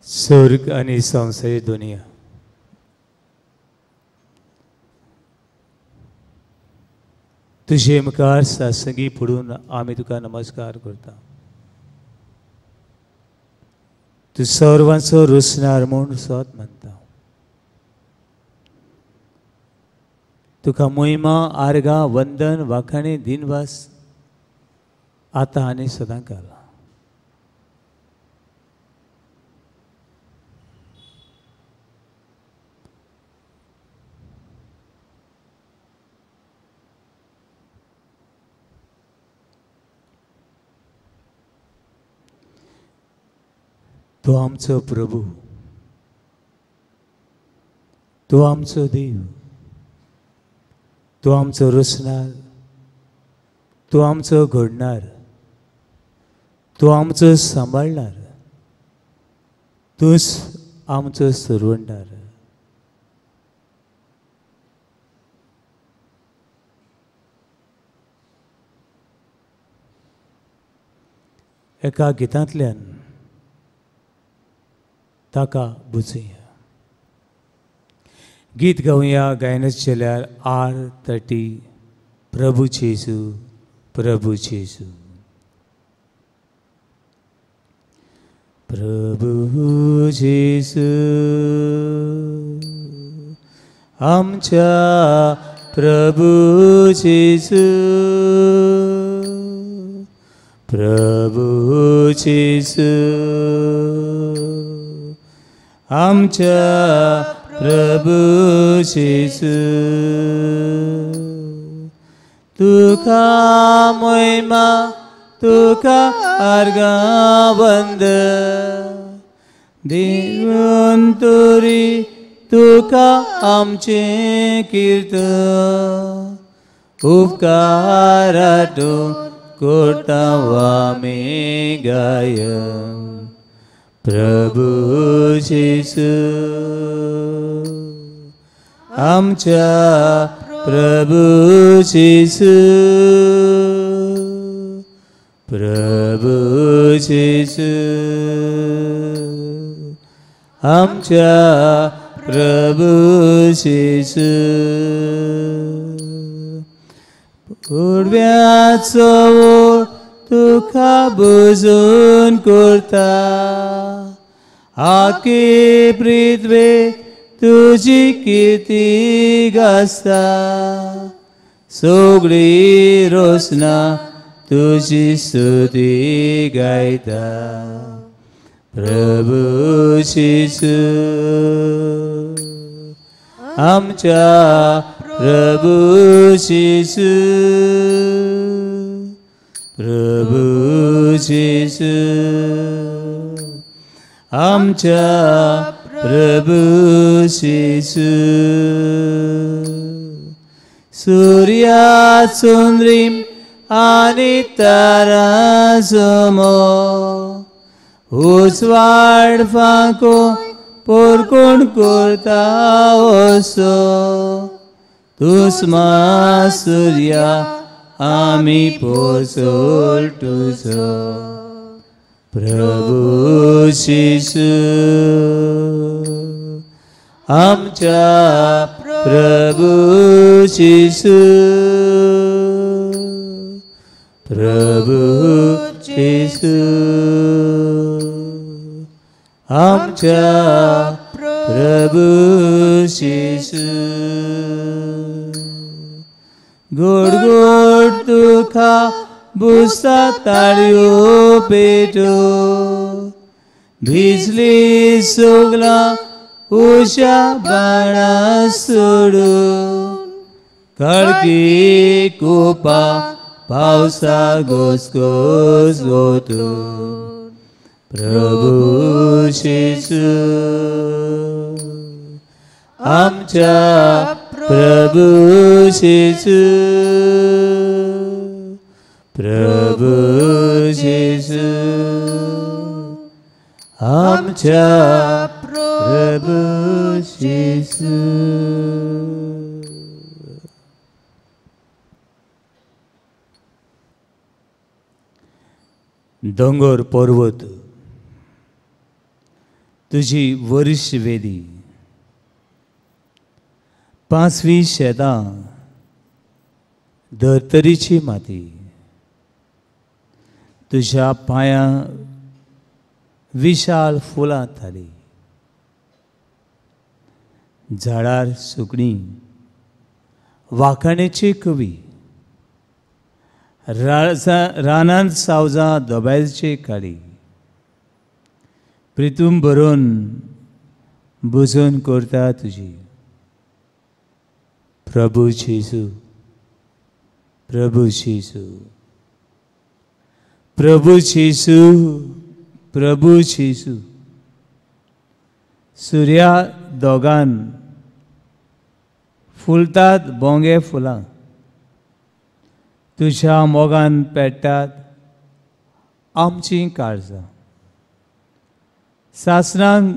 स्वर्ग आनी संवसारी दुनिया तुजे मुखार सासंगी पडून आमी तुका नमस्कार करता. तूं सर्वांचो रुसणार म्हूण सत मानता. तुका मोहिमा आर्गां वंदन वाखाणे दिनवास आतां आनी सदां काल. तूं आमचो प्रभू, तूं आमचो देव, तूं आमचो रचणार, तूं आमचो घडणार, तूं आमचो सांबाळणार, तूंच आमचो सरवणदार. एका गितांतल्यान ताका बुजया. गीत गावया. गायनच केल्यार R30 प्रभू जेजू, प्रभू जेजू, प्रभू जेजू आमच्या प्रभू जेजू, प्रभू जेजू आमच्या प्रभू जेजू. तुका मोहिमा, तुका आर्गां वंदन दिवन तरी तुका आमचें कीर्तन उपकाराटून करता आमी गायन. प्रभू जेजू आमच्या प्रभू जेजू, प्रभू जेजू आमच्या प्रभू जेजू. पुडव्याचो तुका बुजून करता, आखी पृथ्वी तुजी किर्ती गाजता, सगळी रोसना तुजी स्तुती गायता. प्रभू जेजू आमच्या प्रभू जेजू, प्रभू जेजू आमच्या प्रभू जेजू. सूर्या चंद्रीम आनी तारा जमो उजवाड फांको पोरकोण करता असो, तूंच मा सूर्या आमी पोरसोल तुजो. प्रभू जेजू आमच्या प्रभू जेजू, प्रभू जेजू आमच्या प्रभू जेजू. गोड गोड तुका बुसता ताळयो पेटो, भिजली सगळां उशा बाणा सोडून, कळकी कोपा पावसा घोसघोस वतून. प्रभू जेजू आमच्या प्रभू जेजू, प्रभू जेजू आमच्या प्रभू जेजू. दोंगर पर्वत तुजी वरिश्ठ वेदी, पांचवी शेतां धर्तरीची माती, तुज्या पांयां विशाल फुलां थाली, झाडार सुकणीं वाखाणेची कवी, रानांत सावजां दोबायलची काडी, प्रितूम भरून बुजून करता तुजी। प्रभू जेजू, प्रभू जेजू, प्रभू जेजू, प्रभू जेजू। सुर्या दोगान फुलतात बोंगे फुलां, तुज्या मोगान पेट्टात आमचीं काळजां। सासणांक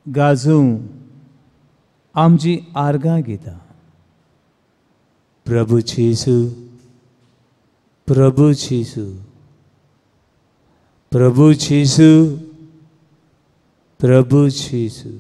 गाजूं आमची आर्गां गितां। प्रभू जेजू, प्रभू जेजू, प्रभू जेजू, प्रभू जेजू।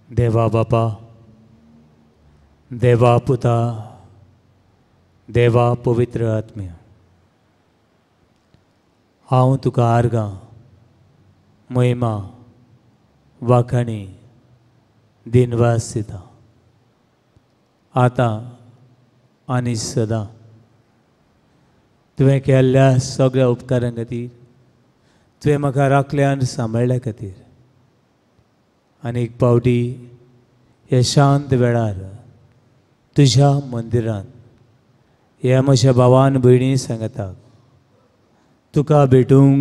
देवा बापा, देवा पुता, देवा पवित्र आत्म्या, हांव तुका आर्गां, महिमा, वाखाणी, दिनवास दिता, आतां आनी सदां। तुवें केल्ल्या सगळ्या उपकारां खातीर, तुवें म्हाका राखल्या आनी सांबाळ्ळ्या खातीर, आनी एक पावटी ह्या शांत वेळार तुज्या मंदिरांत ह्या म्हज्या भावान भयणी सांगता तुका भेटूंक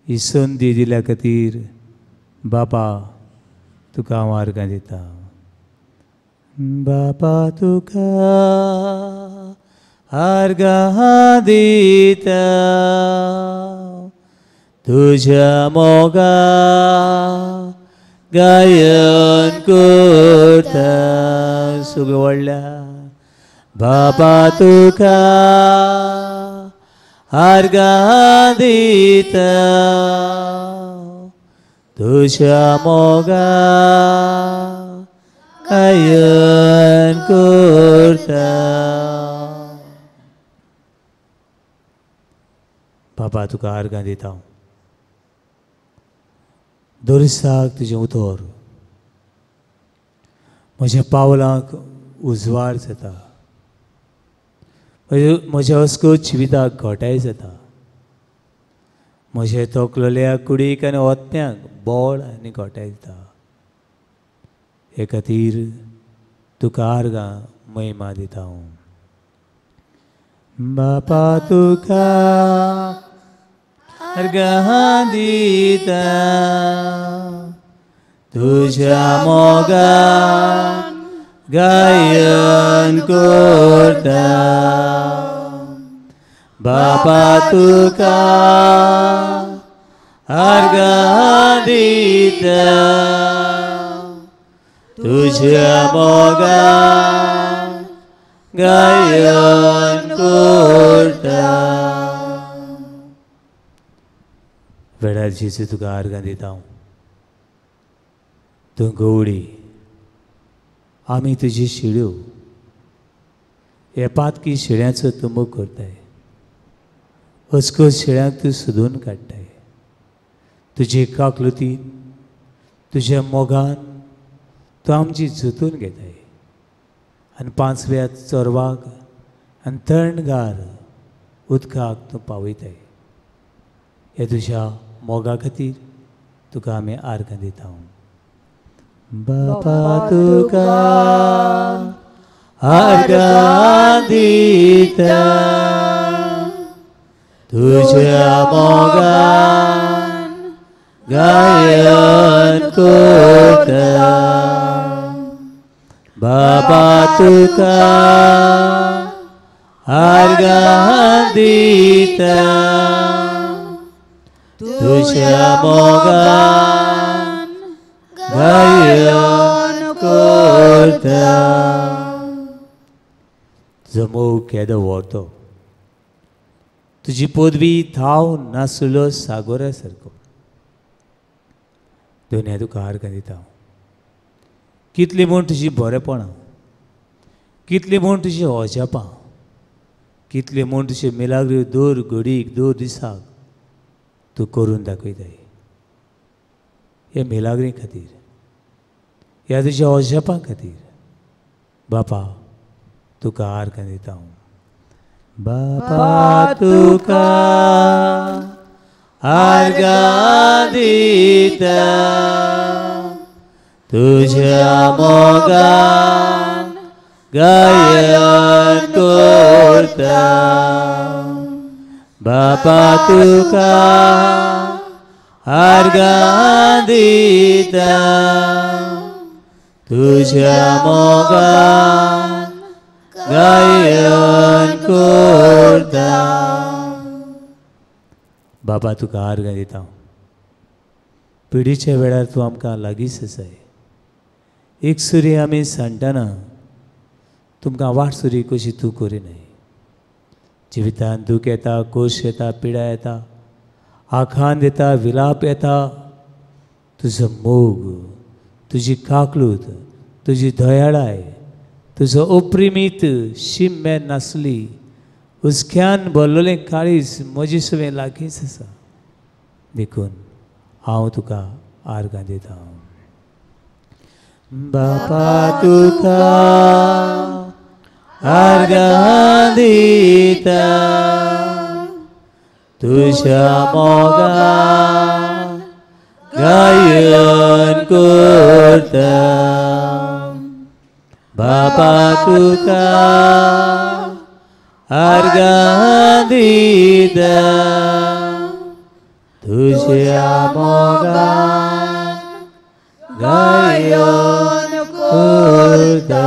ही संदी दिल्या खातीर बापा तुका हांव आर्गां दिता। बापा तुका आर्गां दिता, तुज्या मोगा गायन करता। सुग व्हडल्या बाबा तुका आर्गां दिता, तुज्या मोगा गायन करता। बाबा तुका आर्गां दिता, दरसाक तुजें उतर म्हज्या पावलांक उजवाड जाता, म्हज्या अस्कत जिविताक घटाय जाता, म्हज्या तोखलेल्या कुडीक आनी ओत्यांक बळ आनी घटाय दिता। हे खातीर तुका आर्गां महिमा दिता हांव। बापा तुका आर्गां दिता, तुज्या मोगान गायन करता। बापा तुका आर्गां दिता, तुज्या मोगान गायन करता। वेळार जेजू तुका आर्गां दिता हांव, तूं गवळी, आमी तुजी शिळ्यो, ह्या पातकी शिळ्यांचो तूं मोग करताय, अस्कत शिळ्यांक तूं सोदून काडटाय। तुजे काकलुतीन, तुज्या मोगान तूं आमची जतून घेताय आनी पांचव्या चरवाक आनी थंडगार उदकाक तूं पावयताय। हे तुज्या मोगा खातीर तुका आमी आर्गां दिता। बापा तुका आर्गां दिता तुज्या मोगान गायन करता बाबा तुका आर्गां दिता तुज्या मोगान गायन करता. तुजो मोग केदो व्हरतो, तुजी पदवी थाव नासलो सागोरा सारको. दोनया तुका आर्गां दिता. कितली म्हूण तुजी बरेपणां, कितली म्हूण तुजी अजापां, कितली म्हूण तुजी मिलाग्री दर घडीक दर दिसाक तूं करून दाखयताय. ह्या मिलाग्री खातीर, ह्या तुज्या अजापां खातीर बापा तुका आर्गां दिता हांव. बापा तुका आर्गां दिता तुज्या मोगान गायन करता बापा तुका आर्गां दिता तुज्या मोगान गायन करता. बाबा तुका आर्गां दिता. पिडीच्या वेळार तूं आमकां लागींच आसाय. एक सुरी आमी सांडटना तुमकां वाट सुरी कशी तूं करिनाय. जिवितांत दूख येता, खोश येता, पिडा येता, आखान येता, विलाप येता. तुजो मोग, तुजी काकलूत, तुजी दयाळाय, तुजो अप्रिमीत शिम्मे नासली हुसक्यान भरलेलें काळीज म्हजे सवें लागींच आसा. देखून हांव तुका आर्गां दिता. बापा तुका आर्गां दिता तुज्या मोगान गायन करता बापा तुका आर्गां दिता तुज्या मोगान गायन करता.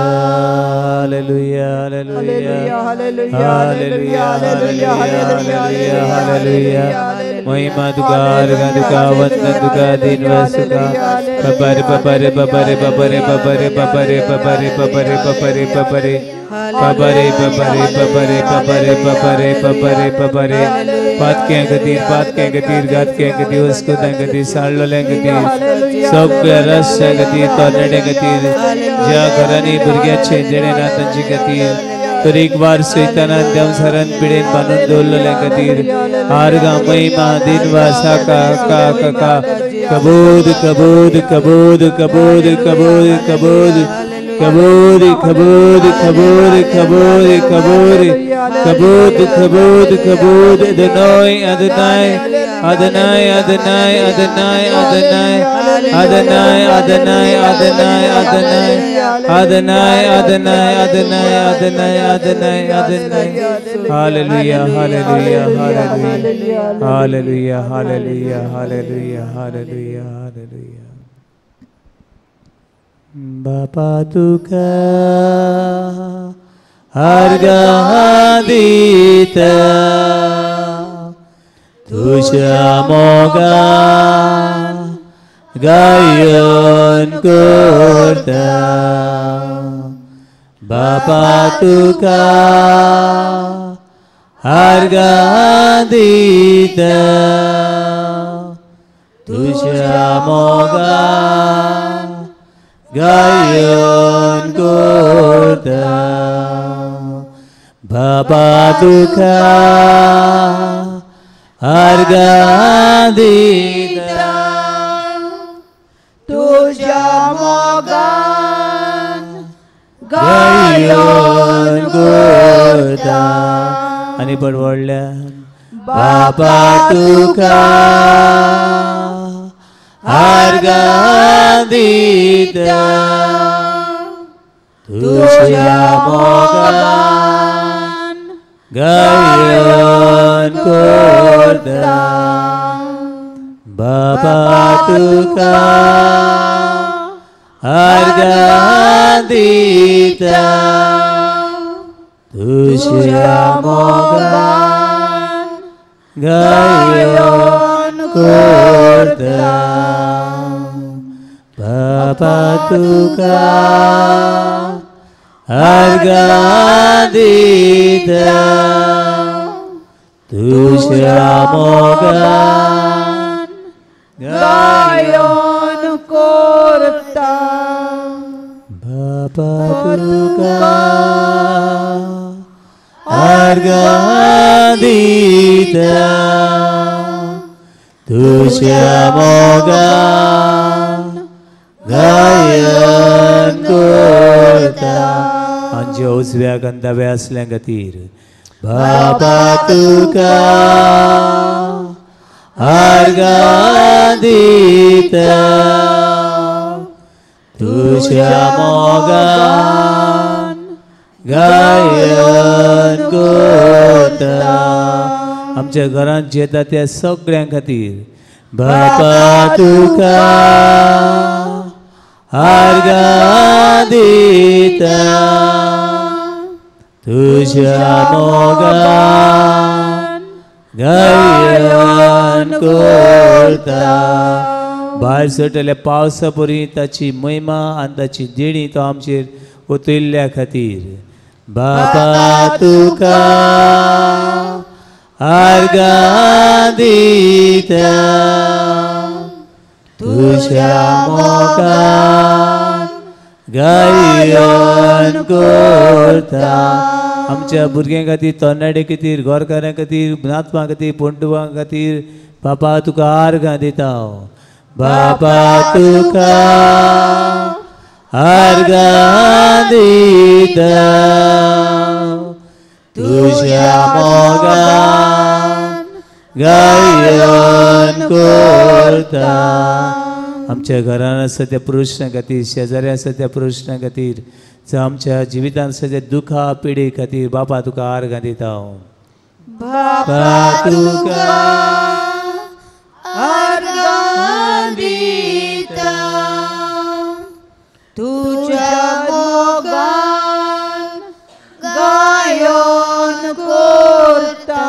Hallelujah, hallelujah, hallelujah, hallelujah, hallelujah. महिमा तुका, आर्गां तुका, वंदन तुका, दिनवास तुका. पपरे पपरे पपरे पपरे पपरे पपरे पपरे पपरे पपरे पपरे पपरे पपरे पपरे पपरे पपरे पपरे पपरे. पातक्यां खातीर, पातक्यां खातीर, घातक्यां खातीर, वस्कुतां खातीर, साळलोल्यां खातीर, सगळ्या रस्त्या खातीर, तरणाट्यां खातीर, ज्या घरांनी भुरग्याचें देणें ना तांचे खातीर, तर एक वार सैतानान देंवचारान पिडेन बांदून दवरलेल्या खातीर आर्गां, महिमा, दिनवास. का का का कबूद कबूद कबूद कबूद कबूद कबूद कबूद कबूद कबूद कबूद कबूद कबूद कबूद कबूद. अदनाय अदनाय अदनाय अदनाय अदनाय अदनाय अदनाय अदनाय अदनाय अदनाय अदनाय अदनाय अदनाय अदनाय अदनाय अदनाय. Hallelujah, hallelujah, hallelujah, hallelujah, hallelujah, hallelujah, hallelujah, hallelujah. बापा तुका आर्गां दिता तुज्या मोगान गायन करता बापा तुका आर्गां दिता तुज्या मोगान गायन करता बाबा तुका आर्गां दिता तुज्या मोगान गायन करता. आनी पण व्हडल्या बाबा तुका आर्गां दिता तुज्या मोगान गायन करता बाबा तुका आर्गां दिता तुज्या मोगान गायन करता बाबा तुका आर्गां दिता तुज्या मोगान गायन करता बाबा तुका आर्गां दिता तुज्या मोगान गायन करता. आमच्या उजव्या आनी दाव्या आसल्या खातीर बाबा तुका आर्गां दिता तुज्या मोगान गायन करता. आमच्या घरांत जेता त्या सगळ्यां खातीर बाबा तुका आर्गां दिता तुज्या मोगान गायन करता. भायर सरतल्या पावसा परी ताची महिमा आनी ताची देणी तो आमचेर ओतयल्ल्या खातीर बाबा तुका आर्गां दिता तुज्या मोगान गायन करता. आमच्या भुरग्यां खातीर, तरणाटे खातीर, घरकारां खातीर, नातवां खातीर, पंडुवां खातीर बाबा तुका आर्गां दिता. बाबा तुका आर्गां दिता तुज्या मोगान गायन करता. आमच्या घरान आसा त्या प्रश्ना खातीर, शेजारी आसा त्या प्रश्ना खातीर, आमच्या जिवितान आसा त्या दुखा पिडे खातीर बाबा तुका आर्गां दिता. बाबा तुका आर्गां दिता तुज्या मोगान गायन करता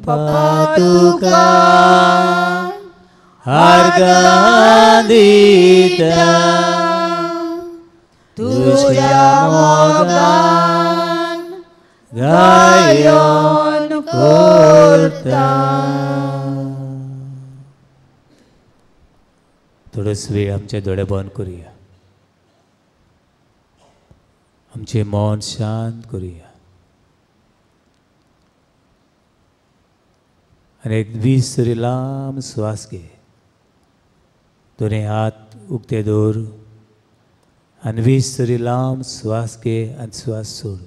बाबा तुका आर्गां दिता तुज्या मोगान गायन करता. थोडोच वेळ आमचे दोळे बंद करुया, आमचें मन शांत करुया आनी एक 20 तरी लांब श्वास घे. दोनी हात उक्ते दवर आनी 20 तरी लांब श्वास घे आनी श्वास सोड.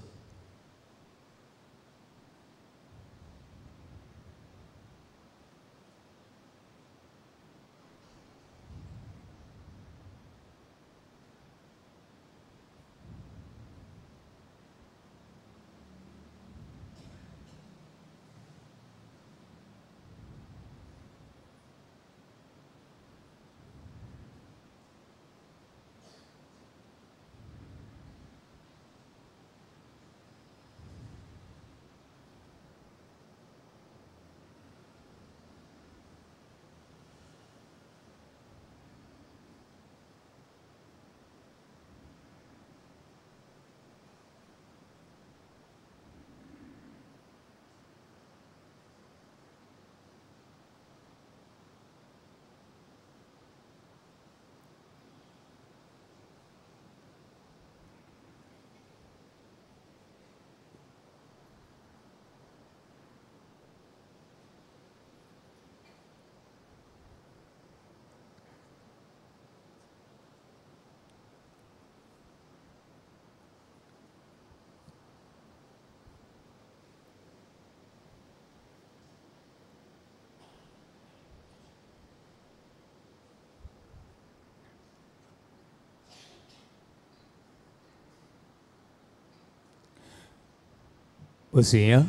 वचुया.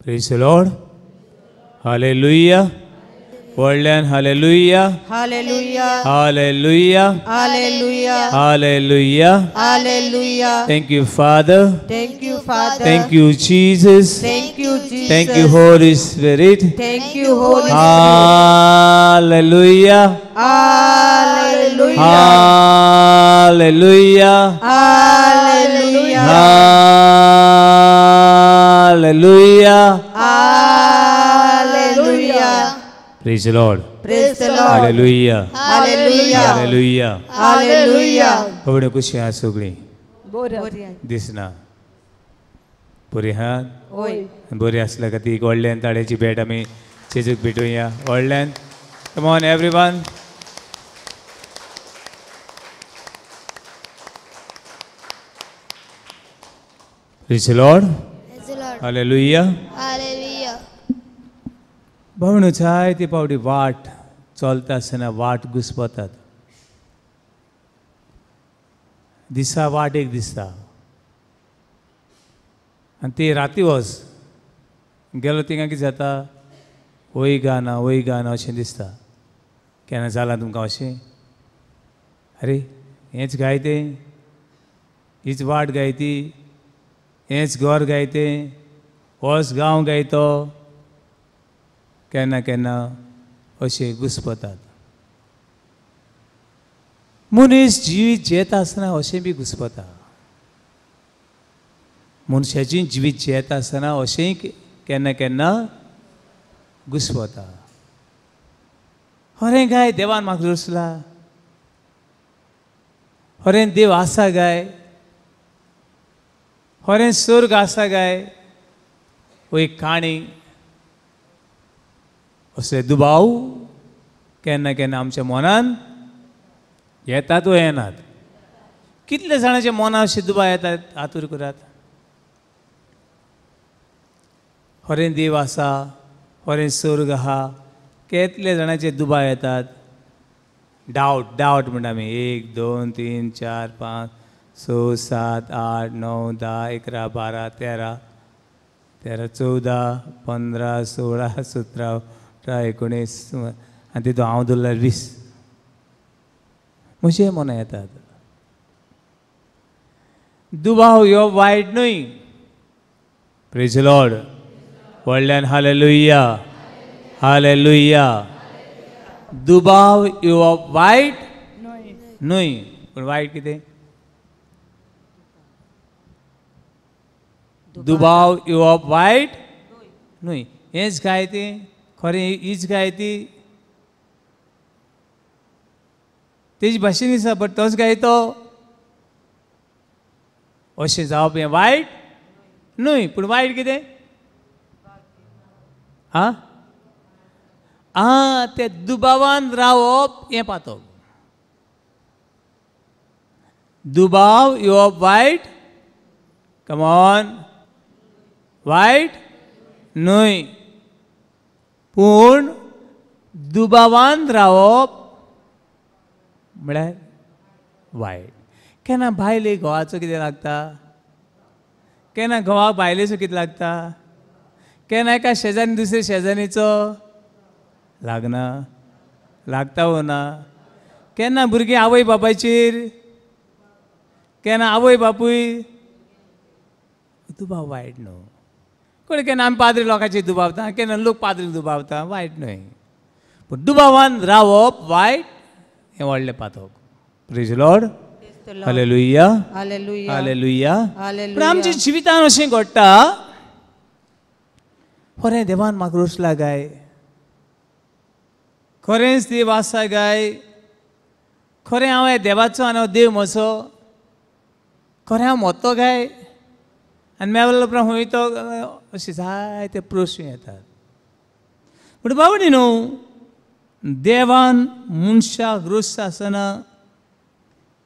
Praise the Lord. Hallelujah. व्हडल्यान hallelujah. Hallelujah. Hallelujah. Hallelujah. Hallelujah. Hallelujah. Thank you Father. Thank you Father. Thank you Jesus. Thank you Jesus. Thank you Holy Spirit. Thank you Holy Spirit. Hallelujah. Hallelujah. Hallelujah. Hallelujah. Hallelujah. Hallelujah. Praise the Lord. Praise the Lord. Hallelujah. Hallelujah. Hallelujah. Hallelujah. बाबा कशी आहा सगळीं? बरी दिसना बरी आहा? होय. बरी आसल्या खातीर एक व्हडल्यान ताळ्याची भेट आमी जेजूक भेटुया व्हडल्यान. Come on everyone. Praise the Lord. Hallelujah. Hallelujah. भावणो जायते फावटी वाट चलता आसतना वाट घुसपतात. दिसा वाट एक दिसता आनी ती राती वच गेलो थिंगा कितें जाता, वय गाना वय गाना अशें दिसता. केन्ना जालां तुमकां अशें? अरे हेंच गायतें, हीच वाट गायती, हेंच घर गायतें, होच गांव गायतो. केन्ना केन्ना अशें घुसपतात. मनीस जिवीत जियेता आसतना अशें बी घुसपता. मनशाचें जिवीत जियेता आसतना अशेंय केन्ना केन्ना घुसपता. खरें काय देवान म्हाका रचला, खरें देव आसा काय, खरें स्वर्ग आसा काय, हो एक काणी. असले दुबाव केन्ना केन्ना आमच्या मनान येतात वो येनात. कितले जाणांच्या मनान अशे दुबाव येतात? आतूर करात. खरें देव आसा, खरें स्वर्ग आहा, कितले जाणांचे दुबाव येतात. डावट डावट म्हणटा आमी. 1 2 3 4 5 6 7 8 9 10 11 12 13 13 14 15 16 17 18 19 आनी तितून हांव धरल्यार 20. म्हजे मना येतात. दुबाव ह्यो वायट न्हय. Praise the Lord. व्हडल्यान हालेलुया. हालेलुया. दुबाव ह्यो वायट न्हय. पूण वायट कितें? दुबाव येवप वायट न्हय. हेंच काय तें खरें, हीच काय ती तेजी भाशेन दिसता, बट तोच काय तो. अशें जावप हें वायट न्हय. पूण वायट कितें? आं आं ते दुबावान रावप हें पातक. दुबाव येवप वायट, कमॉन, वायट न्हय. पूण दुबावान रावप म्हळ्यार वायट. केन्ना बायलेक घोवाचो कितें लागता, केन्ना घोवाक बायलेचो कितें लागता, केन्ना एका शेजारी दुसरे शेजारीचो लागना, लागता वो ना. केन्ना भुरगीं आवय बापायचेर, केन्ना आवय बापूय. दुबाव वायट न्हू. कोण केन्ना आमी पाद्री लोकांचेर दुबावता, केन्ना लोक पाद्रीक दुबावता, वायट न्हय. पूण दुबावान रावप वायट हें व्हडलें पातक. Praise Lord. Hallelujah. Hallelujah. पूण आमच्या जिवितान अशें घडटा, खरें देवान म्हाका रचला काय, खरेंच देव आसा काय, खरें हांव ह्या देवाचो आनी हांव देव म्हजो, खरें हांव मोतो काय, आनी मेवल्या उपरांत खंय तो, अशे जायते प्रस्न येतात. पूण बाबडी न्हू, देवान मनशाक रचता आसतना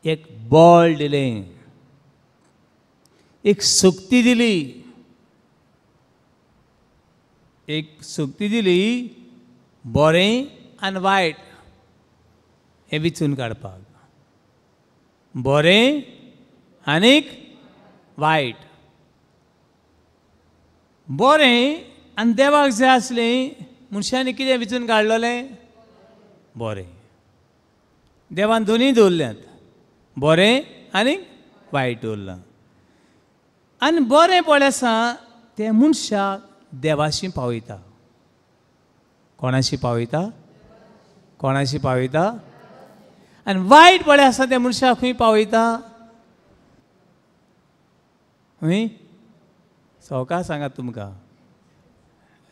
एक बळ दिलें, एक शक्ती दिली, एक शक्ती दिली बरें आनी वायट हें विचून काडपाक. बरें आनीक वायट. बरें आनी देवाक जाय आसलें मनशांनी कितें विचून काडलेलें? बरें. देवान दोनूय दवरल्यात, बरें आनी वायट दवरलां. आनी बरें पळय आसा तें मनशाक देवाशी पावयता. कोणाशी पावयता? कोणाशी पावयता? आनी वायट पळय आसा तें मनशाक खंय पावयता? खंय? सवकास सांगात तुमकां,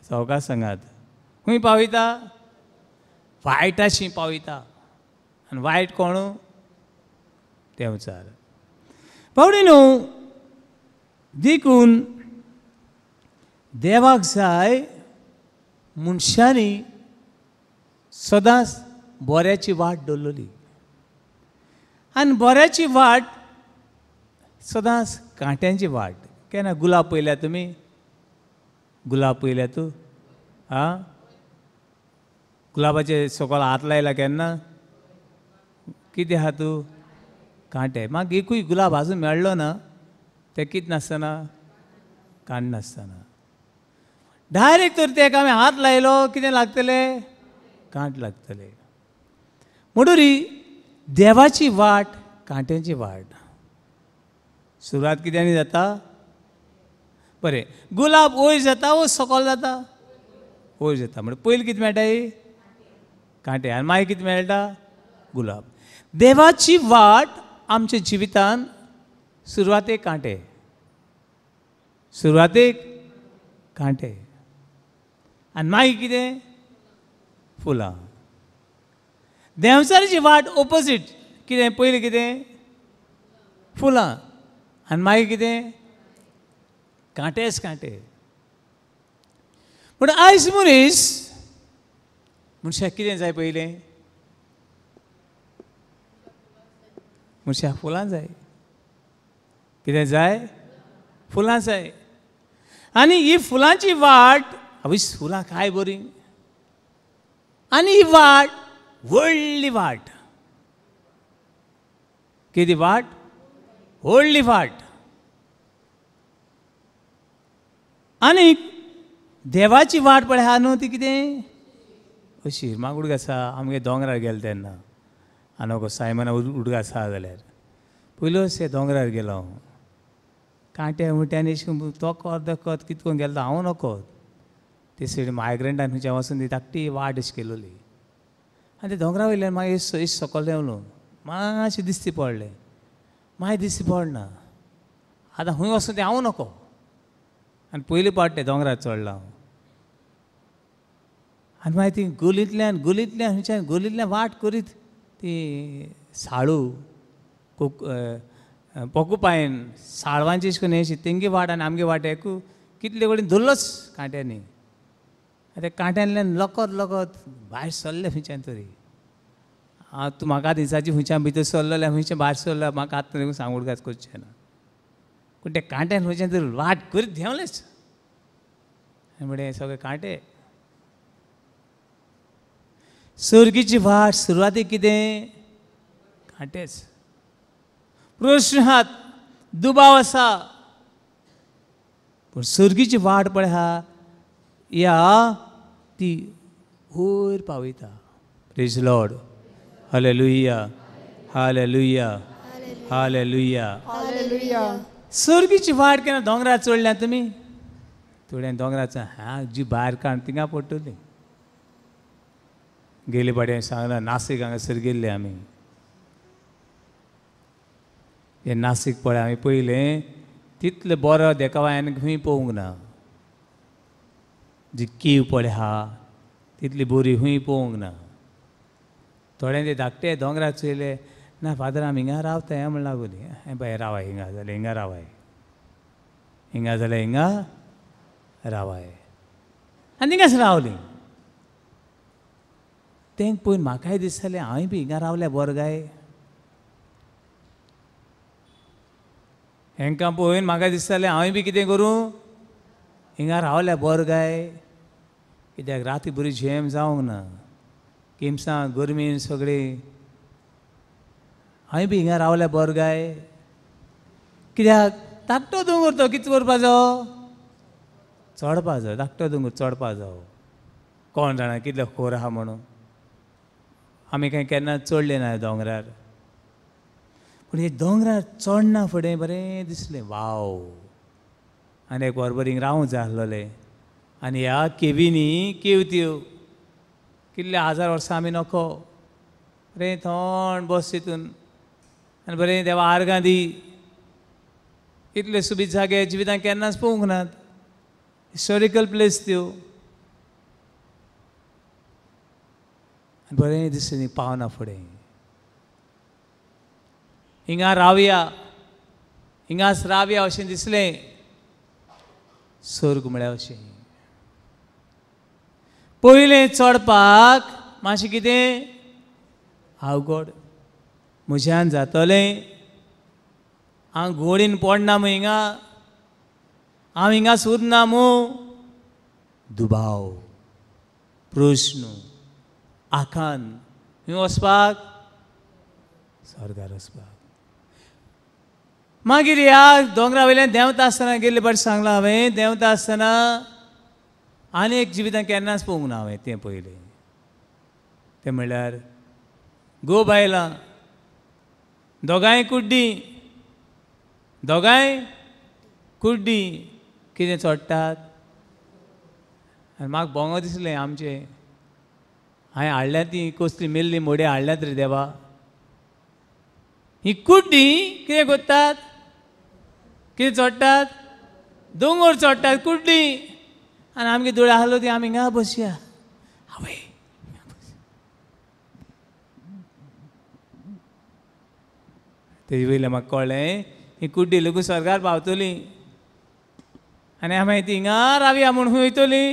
सवकास सांगात, खंय पावयता? वायटाशी पावयता. आनी वायट कोण? देंवचार. पावडे न्हू, देखून देवाक जाय मनशांनी सदांच बऱ्याची वाट दवरली. आनी बऱ्याची वाट सदांच कांट्यांची वाट. केन्ना गुलाब पळयल्या तुमी? गुलाब पळयल्या तूं? आं, गुलाबाचे सकयल हात लायला केन्ना? कितें आहा तूं? कांटे. मागीर एकूय गुलाब आजून मेळ्ळो ना, ते कितें नासतना, कांट नासतना. डायरेक्ट तर तेका आमी हात लायलो कितें लागतलें? कांट लागतले. म्हणटरी देवाची वाट कांट्यांची वाट. सुरवात कित्यानी जाता? बरें, गुलाब वयर जाता वो सकयल जाता? वयर जाता. म्हणल्यार पयलीं कितें मेळटा? कांटे. आनी मागीर कितें मेळटा? गुलाब. देवाची वाट आमच्या जिवितान सुरवातेक कांटे, सुरवातेक कांटे, आनी मागीर कितें? फुलां. देंवचाराची वाट ओपोजीट. कितें? पयलीं कितें? फुलां, आनी मागीर कितें? कांटेच कांटे. पूण आयज मनीस मनशाक कितें जाय? पयलें मनशाक फुलां जाय. कितें जाय? फुलां जाय. आनी ही फुलांची वाट, आवयस फुलां काय बरीं. आनी ही वाट व्हडली वाट. कितें वाट? व्हडली वाट. आनी देवाची वाट पळय आहा न्हू, ती कितें अशी. म्हाका उडगास आसा, आमगे दोंगरार गेले तेन्ना आनी सायमना उडगास आसा जाल्यार पयलोच हे दोंगरार गेलो हांव. कांट्या मुट्यांनी अशें तोकत दकत कितें करून गेलो हांव नकत. ते सायडीन मायग्रंटान खंयच्या वचून ती धाकटी वाट अशी केलोली. आनी ते दोंगरा वयल्यान मागीर अशें सकयल देंवलो, मातशें दिसती पडलें, मागीर दिसती पडना. आतां खंय वचून तें हांव नको. आनी पयले पावट ते दोंगरार चडला हांव. आनी मागीर ती गोलींतल्यान गोलींतल्यान खंयच्यान गोलींतल्यान वाट करीत ती साळू कोक पोकुपायन साळवांची अशें करून अशी तेंगे वाट आनी आमगे वाट एकू कितले कडेन धरलोच कांट्यांनी. आनी त्या कांट्यांतल्यान लकत लकत भायर सरले खंयच्यान तरी. हांव तूं म्हाका दिसाची खंयच्यान भितर सरलें, खंयच्यान भायर सरलें म्हाका आतां देखून सांगूं उडगास करचें ना. पूण त्या कांट्यान खंयच्यान तरी वाट करीत देंवलेच. आनी म्हणलें सगळे कांटे. सर्गीची वाट सुरवातीक कितें? कांटेच. प्रश्न आहात, दुबाव आसा, पूण सर्गीची वाट पळय आहा या ती वयर पावयता. Praise Lord. Hallelujah, hallelujah, hallelujah. सर्गीची वाट केन्ना दोंगरार चडल्या तुमी? थोड्यान दोंगरार हा जी भायर काड थिंगा पडटली. गेले फावटी हांवें सांगलां, नासीक हांगासर गेल्ले आमी. हे नासीक पळय आमी पयलें तितलें बरो देखाव हांवें खंय पळोवंक ना. जी कीव पळय आहा तितली बरी खंय पळोवंक ना. थोड्यांनी ते धाकटे दोंगरार चोयले, ना फादर आमी हिंगा रावता हें म्हण लागली. हें पळय रावाय हिंगा जाल्यार हिंगा रावाय, हिंगा जाल्यार हिंगा रावाय. आनी थिंगाच रावलीं. तेंक पळोवन म्हाकाय दिसतालें हांवें बी हिंगा रावल्या बरो काय. हेंकां पळोवन म्हाका दिसतालें हांवें बी कितें करूं, हिंगा रावल्या बरो काय. कित्याक राती बरी झेम जावंक ना, किमसां गरमीन सगळीं. हांवें बी हिंगा रावल्या बरो काय. कित्याक धाकटो दोंगर तो कितें करपाचो, चडपा जावो, धाकटो दोंगर चडपा जावो. कोण जाणा कितले खोर आहा म्हणून. आमी कांय केन्ना चडले ना दोंगरार, पूण हे दोंगरार चडना फुडें बरें दिसलें, वाव. आनी एक वरभर हिंग रावूंक जाय आसलोलें. आनी ह्या केवींनी केव त्यो कितले हजार वर्सां आमी नको, बरें थंड बस तितून आनी बरें देवा आर्गां दी. इतले सुबीत जागे जिवितांत केन्नाच पळोवंक नात, हिस्टोरिकल प्लेस त्यो. आनी बरें दिसलें न्ही पावना फुडें हिंगा रावया, हिंगाच रावया अशें दिसलें. स्वर्ग म्हळ्यार अशें. पयलें चडपाक मातशें कितें अवघड, म्हज्यान जातलें, हांव गोडीन पडना मू हिंगा, हांव हिंगा सुरना मू, दुबाव, प्रस्न, आखान. खंय वचपाक? स्वर्गार वचपाक. मागीर ह्या दोंगरा वयल्यान देंवता आसतना गेल्ले फावट सांगलां हांवें, देंवता आसतना आनी एक जिवितांत केन्नाच पळोवंक ना हांवें तें पयलें. तें म्हणल्यार गो बायलां दोगांय कुड्डीं, दोगांय कुड्डीं कितें चडटात. आनी म्हाका बोंगो दिसलें आमचें, हांवें हाडल्या ती कसली मेल्ली मोड्या हाडल्यात रे देवा. ही कुड्डीं कितें करतात, कितें चडटात, दोंगर चडटात कुड्डीं. आनी आमगे दोळे आहलो ती आमी हिंगा बसया, आवय हिंगा बसया. तेजे वयल्यान म्हाका कळ्ळें ही कुड्डी लोक स्वर्गार पावतली आनी आमी ती हिंगा रावया म्हूण खंय वयतली.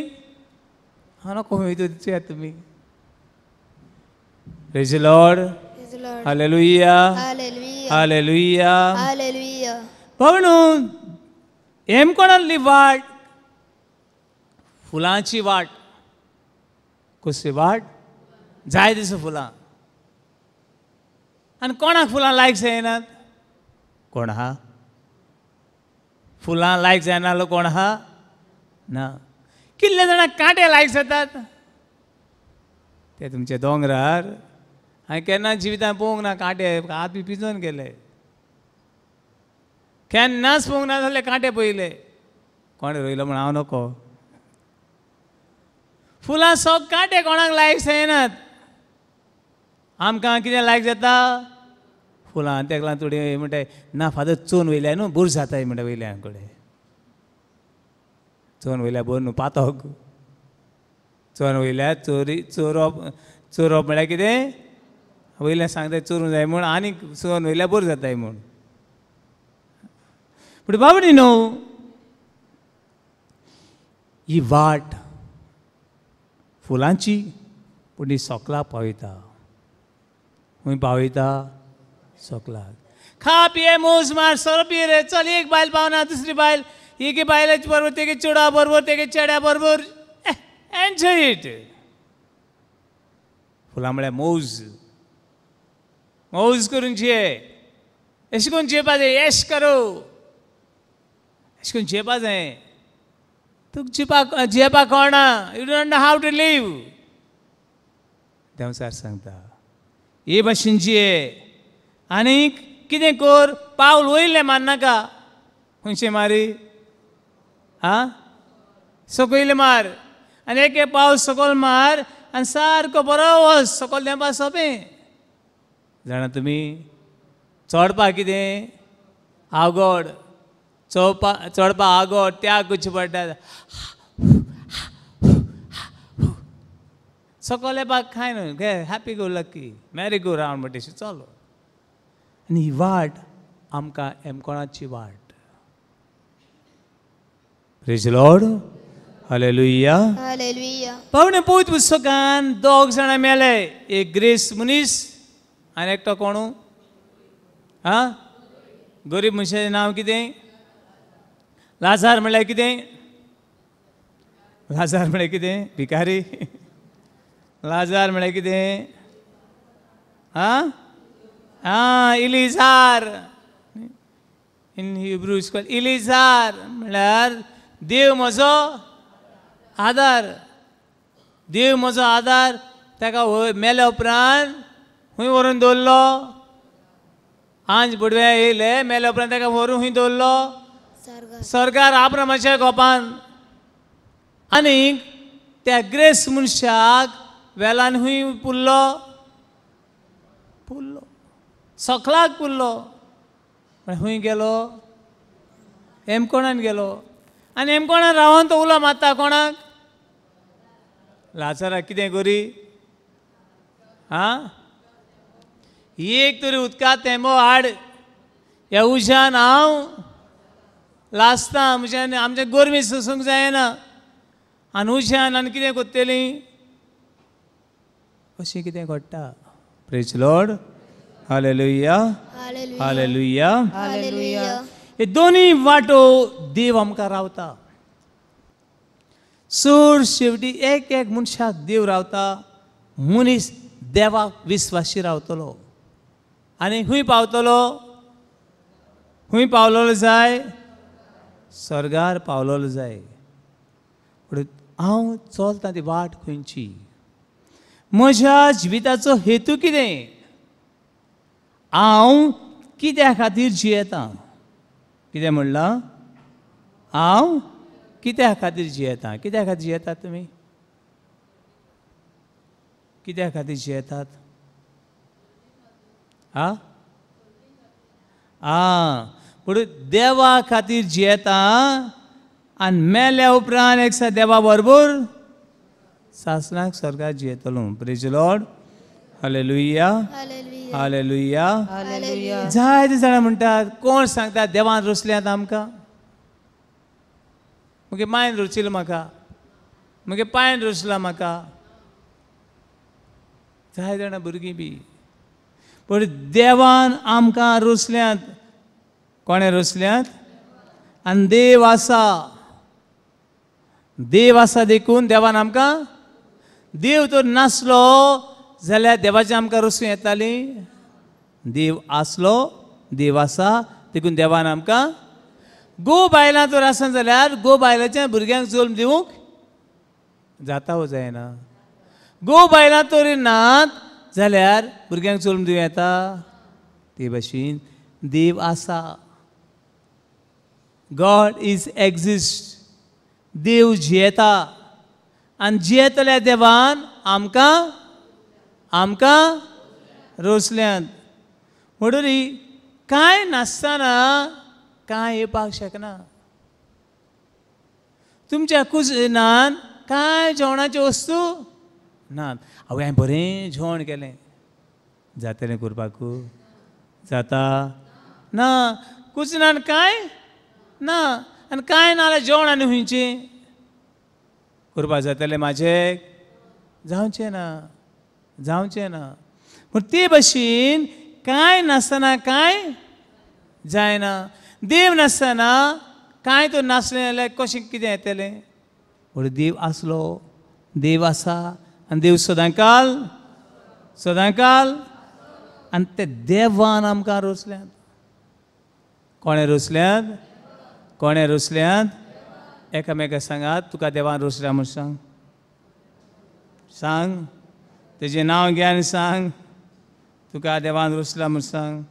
हांव नको खंय वयतली तुमी. Praise the Lord. Hallelujah. Hallelujah. Hallelujah. म्हणून हेमकोणांतली वाट फुलांची वाट. कसली वाट? जाय तसो फुलां. आनी कोणाक फुलां लायक जायनात? कोण आहा फुलां लायक जायना लो? कोण आहा? ना. कितले जाणां कांटे लायक जातात ते तुमच्या दोंगरार. हांवें केन्ना जिवितांत पळोवंक ना कांटे, हात बी पिजोवन गेले, केन्नाच पळोवंक ना जाल्यार कांटे पळयले. कोणें रोयलो म्हूण हांव नको. फुलां सग कांटे कोणाक लायक जायनात. आमकां कितें लायक जाता? फुलां. तेका लागून थोडी म्हणटाय ना फादर चोन वयल्या न्हू बोर जाताय म्हणटा वयल्या कडेन. चोन वयल्या बोर न्हू पातक. चोन वयल्या चोरी, चोरप, चोरप म्हळ्यार कितें? वयल्यान सांगता चोरूंक जाय म्हूण, आनी चोन वयल्या बोर जाताय म्हूण. पूण बाबडी न्हू ही वाट फुलांची, पूण ही सोकला पावयता. खंय पावयता? सोकलाक. खा पिये मोज मार सोरो पिये रे, चल एक बायल पावना दुसरी बायल, एके बायलेचे बरोबर तेगे चेडा बरोबर तेगे चेड्या बरोबर, एन्जॉय it. फुलां म्हळ्यार मौज, मौज करून जिये. अशें करून जियेपा जाय, येश करो, अशें करून जियेपा जाय. तुका जियेपाक जियेपाक कळना, you don't know how to live. देंवचार सांगता हे भाशेन जिये. आनी कितें कर, पावल वयलें मारनाका. खंयचें मारी? आं, सकयलें मार. आनी एक एक पावल सकयल मार आनी सारको बरो वच, सकयल देंवपा सोंपें. जाणा तुमी चडपाक कितें आवगड, चोवपा चडपा आगोड त्याग करचे पडटा. सकयल येवपाक कांय न्हू, घे happy go lucky merry go round म्हणटा तशें चलो. आनी ही वाट आमकां एमकोणाची वाट. Praise Lord. Hallelujah. Hallelujah. पावणे पवित्र पुस्तकान दोग जाणां मेले, एक ग्रेस मनीस आनी एकटो कोणू? आं, गरीब मनशाचें नांव कितें? लाजार म्हणल्यार कितें? लाजार म्हणल्यार कितें? भिकारी. लाजार म्हणल्यार कितें? आं आं, इलिजार. इन हिब्रू is called इलिजार, म्हणल्यार देव म्हजो आदार. देव म्हजो आदार. ताका मेल्या उपरांत खूंय व्हरून दवरलो? आंज बुडवे येयले, मेल्या उपरांत ताका व्हरून खूंय दवरलो? सरकार आब्रामाच्या गोपान. आनीक त्या ग्रेस मनशाक वेलान खूंय पुरलो? पुरलो, सकलाक पुरलो. खूंय गेलो? हेमकोणान गेलो. आनी हेमकोणान रावन तो उलो मारता कोणाक? लाचाराक. कितें करी? आं, एक तरी उदका तेंबो हाड, ह्या उज्यान हांव लासता, म्हज्यान आमच्या गरमी सोसूंक जायना, आनी उज्यान आनी कितें करतलीं? अशें कितें घडटा. Praise Lord. Hallelujah, hallelujah. हे दोनूय वाटो देव आमकां रावता. चड शेवटी एक एक मनशाक देव रावता. मनीस देवाक विस्वासी रावतलो आनी खूंय पावतलो? खूंय पावलेलो जाय? स्वर्गार पावलेलो जाय. पूण हांव चलता ती वाट खंयची? म्हज्या जिविताचो हेतू कितें? हांव कित्या खातीर जियेतां? कितें म्हणलां? हांव कित्या खातीर जियेतां? कित्या खातीर जियेतात तुमी? कित्या खातीर जियेतात? आं आं, पूण देवा खातीर जियेता आनी मेल्या उपरांत एक दिसा देवा बरोबर सासणाक स्वर्गार जियेतलो. Praise Lord. Hallelujah, hallelujah. जायते जाणां म्हणटात, कोण सांगता देवान रचल्यात आमकां? मगे मायन रचिल्लो म्हाका, मगे पांयन रचला म्हाका. जाय जाणां भुरगीं बी. पूण देवान आमकां रचल्यात. कोणें रचल्यात? आनी देव आसा. देव आसा देखून देवान आमकां, देव तर नासलो जाल्यार देवाचें आमकां रचूं येताली? देव आसलो, देव आसा देखून देवान आमकां. गो बायलां तर आसना जाल्यार गो बायलाच्या भुरग्यांक जल्म दिवंक जाता वो जायना? गो बायलां तर नात जाल्यार भुरग्यांक जल्म दिवं येता? ते भाशेन देव आसा. गॉड is exist. देव जियेता आनी जियेतल्या देवान आमकां आमकां रचल्यात. म्हणून कांय नासतना कांय येवपाक शकना. तुमच्या कुजनान कांय जेवणाच्यो वस्तू ना. आवय हांवें बरें जेवण केलें, जातलें करपाक? जाता ना. कुजनान कांय ना आनी कांय ना जाल्यार जेवण आनी खंयचें करपाक जातलें? म्हाजें जावचें ना, जावचें ना. पूण ते भशेन कांय नासतना कांय जायना. देव नासतना कांय तर नासलें जाल्यार कशें कितें येतलें? पूण देव आसलो, देव आसा आनी देव सदांकाल सदांकाल. आनी ते देवान आमकां रचल्यात. कोणें रचल्यात? कोणें रचल्यात? एकामेका सांगात, तुका देवान रचल्या म्हूण सांग. सांग, तेजें नांव घे आनी सांग, तुका देवान रचला म्हूण सांग.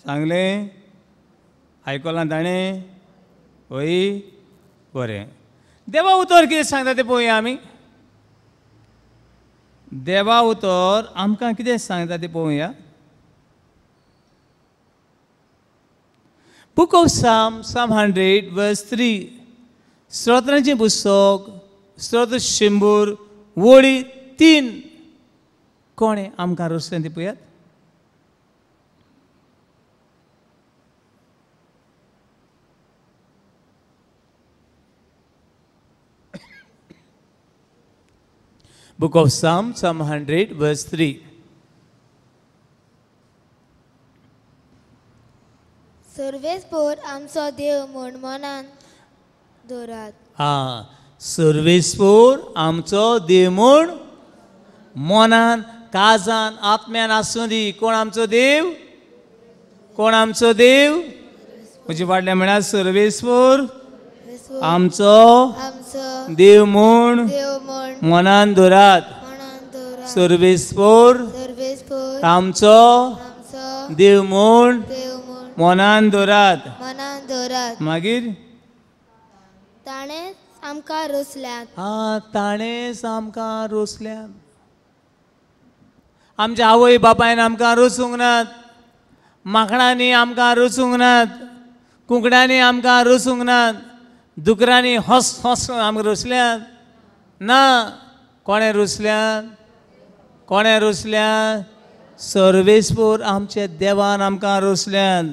सांगलें? आयकलां ताणें? हय, बरें. देवा उतर कितें सांगता तें पळोवया आमी. देवा उतर आमकां कितें सांगता तें पळोवया. Book of Psalm, Psalm 100 verse 3. स्तोत्रांचें पुस्तक, स्तोत्र 100 वळी 3. कोणें आमकां रचलें तें पळयात. Book of Psalm, Psalm 100 verse 3. सर्वेस्पोर आमचो देव म्हूण मनान दवरात. आं, सर्वेस्पोर आमचो देव म्हूण मनान, काळजान, आत्म्यान आसूं दी. कोण आमचो देव? कोण आमचो देव? म्हजे फाटल्यान म्हळ्यार सर्वेस्पोर आमचो देव म्हूण मनान धरात. सर्वेस्पोर आमचो देव म्हूण मनान धरात. मागीर ताणें आमकां रोसल्यात. हा, ताणेंच आमकां रोसल्यात. आमच्या आवय बापायन आमकां रोसूंक नात, माकडांनी आमकां रोसूंक नात, कुंकड्यांनी आमकां रोसूंक नात, दुकरांनी हस हस आमकां रोसल्यात ना. कोणें रोसल्यात? कोणें रोसल्यात? सर्वेस्पोर आमच्या देवान आमकां रोसल्यात.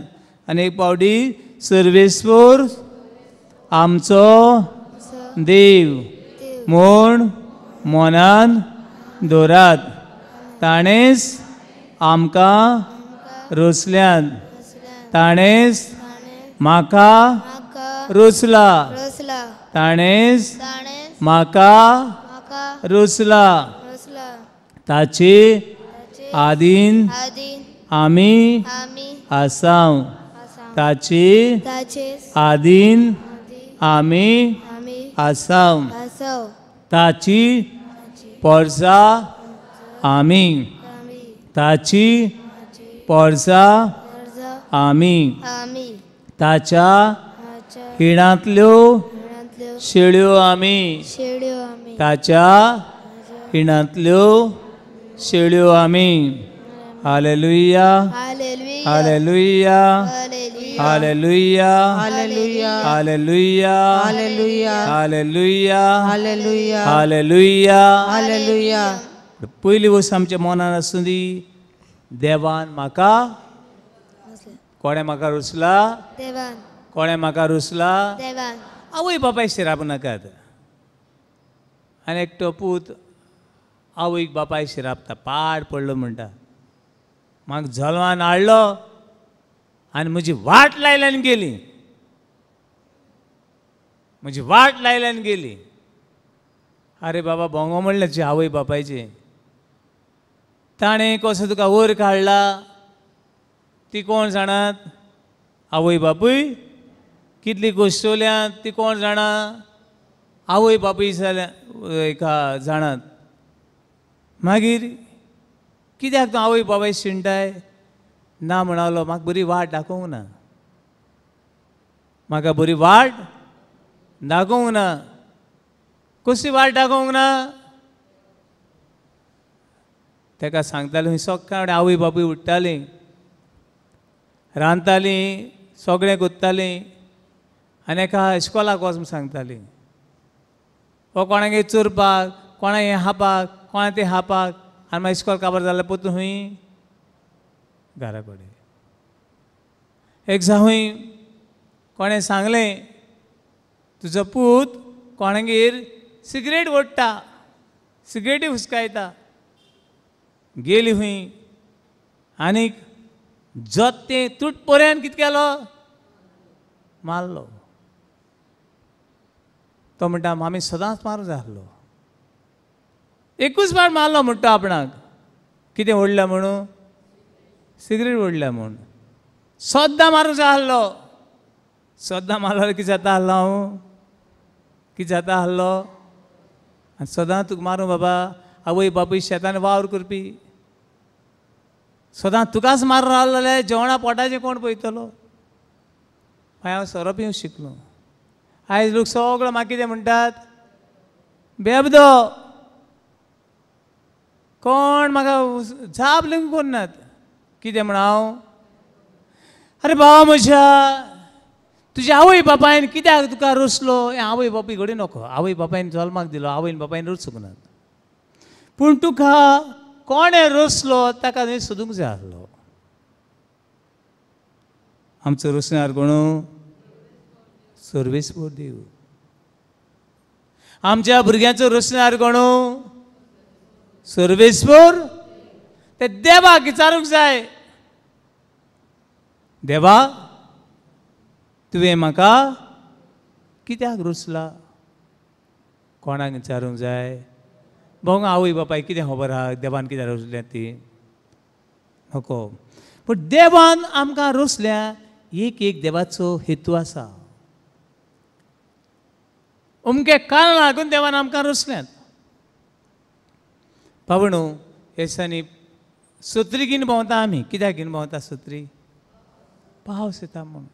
आनी एक पावटी सर्वेस्पोर आमचो देव म्हूण मनान दवरात. ताणेंच आमकां रोसल्यात. ताणेंच म्हाका रोसला. ताणेंच म्हाका रोसला. ताचे आदीन आमी आसाव. ताचे आदीन आमी आसाव. ताची पोरसा आमी. ताची पोरसा आमी. ताच्या हिणांतल्यो शेळ्यो आमी. ताच्या हिणांतल्यो शेळ्यो आमी. Hallelujah, hallelujah, hallelujah, hallelujah, hallelujah, hallelujah, hallelujah. पयली वस्त आमच्या मनान आसूं दी, देवान म्हाका, कोणें म्हाका रुसला? कोणें म्हाका रुसला? आवय बापाय शिराप नाकात. आनी एकटो पूत आवयक बापाय शिरापता, पाड पडलो म्हणटा, म्हाका जल्मान हाडलो आनी म्हजी वाट लायल्यान गेली, म्हजी वाट लायल्यान गेली. अरे बाबा, भोंगो म्हणलें तुजे आवय बापायचें. ताणें कसो तुका वयर काडला ती कोण जाणात? आवय बापूय कितली गोश्टवल्यात ती कोण जाणा? आवय बापूय जाल्या एका जाणात. मागीर कित्याक तूं आवय बापाय शिणटाय? ना म्हणालो, म्हाका बरी वाट दाखोवंक ना, म्हाका बरी वाट दाखोवंक ना. कसली वाट दाखोवंक ना? ताका सांगतालें, सकाळी आवय बापूय उठ्ठालीं, रांदतालीं, सगळें कोत्तालीं आनी एका इस्कोलाक वच म्हूण सांगतालीं. हो कोणागेर चोरपाक, कोणा हें हापाक, कोणा तें हापाक, आनी मागीर इस्कोल काबार जाल्यार पोतून खंय घरा कडेन. एक जावं कोणें सांगलें, तुजो पूत कोणागेर सिगरेट ओडटा, सिगरेटी हुसकायता. गेली खंय आनीक जत्तें तूट पर्यंत कितें केलो? मारलो. तो म्हणटा, आमी सदांच मारूंक जाय आसलो, एकूच फावट मारलो म्हणटा आपणाक. कितें ओडल्या म्हणून? सिगरेट ओडल्या म्हूण. सद्दां मारूंक जाय आसलो. सद्दां मारलो कितें जाता आसलो हांव? कितें जाता आसलो? आनी सदां तुका मारूं बाबा, आवय बापूय शेतान वावर करपी, सदां तुकाच मारून रावलो जाल्यार जेवणा पोटाचें कोण पळयतलो? मागीर हांव सोरो पिवंक शिकलो. आयज लोक सगळो म्हाका कितें म्हणटात? बेबदो. कोण म्हाका जाप लेगीत करनात. कितें म्हण हांव? अरे बाबा म्हज्या, तुज्या आवय बापायन कित्याक तुका रोसलो? हें आवय बापूय घडये नको, आवय बापायन जल्माक दिलो, आवयन बापायन रोसूंक नात, पूण तुका कोणें रोसलो ताका न्हय सोदूंक जाय आसलो. आमचो रोसणार कोणू? सर्वेस्पोर देव. आमच्या भुरग्यांचो रोसणार कोणू? सर्वेस्पोर. ते देवाक विचारूंक जाय, देवा तुवें म्हाका कित्याक रोसला? कोणाक विचारूंक जाय? भोंग आवय बापाय कितें खबर आहा देवान कित्याक रोसल्या ती? नको. पूण देवान आमकां रोसल्या एक एक देवाचो हेतू आसा. अमके कारण लागून देवान आमकां रचल्यात. बाबणू हे दिसांनी सत्री घेवन भोंवता आमी. कित्याक घेवन भोंवता सत्री? पावस येता म्हणून.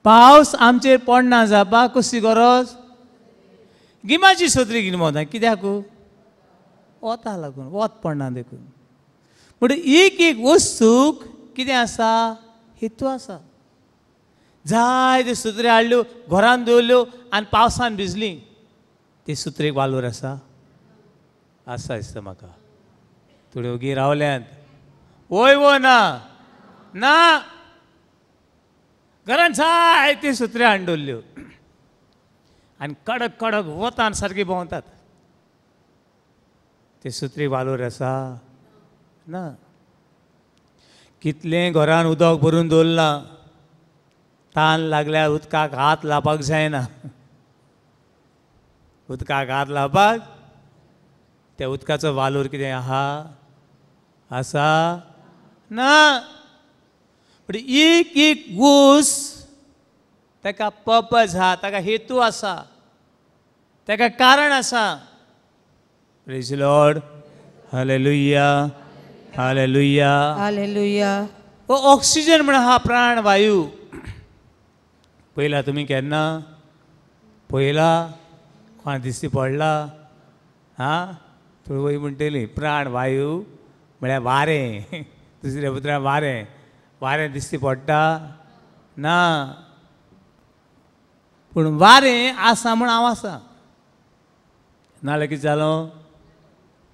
पावस आमचेर पडना जावपाक कसली गरज? गिमाची सत्री घेवन भोंवता. कित्याक? वता लागून, वत पडना देखून. म्हणटकीर एक एक वस्तूक कितें आसा? हेतू आसा. जायत्यो सत्र्यो हाडल्यो, घरान दवरल्यो आनी पावसान भिजली, ते सत्रेक वालोर आसा? आसा दिसता म्हाका. थोड्यो ओगी रावल्यात. वय वो ना ना, घरान जायत्यो सत्र्यो हाडून दवरल्यो आनी कडक कडक वतान सारकी भोंवतात. ते सत्रेक वालोर आसा? ना. कितलें घरान उदक भरून दवरलां, तान लागल्यार उदकाक हात लावपाक जायना. उदकाक हात लावपाक त्या उदकाचो वालोर कितें आहा? आसा ना. पूण एक एक गोस ताका पर्पज आहा, ताका हेतू आसा, ताका कारण आसा. Praise Lord. Hallelujah, hallelujah, hallelujah. हो ऑक्सिजन म्हण आहा, प्राणवायू. पयला तुमी केन्ना पयला? कोणा दिश्टी पडला? आं, थोडी वय म्हणटली प्राणवायू म्हळ्यार वारें. दुसऱ्या उतरान वारें. वारें दिश्टी पडटा ना, पूण वारें आसा म्हूण हांव आसा. नाजाल्यार कितें जालो?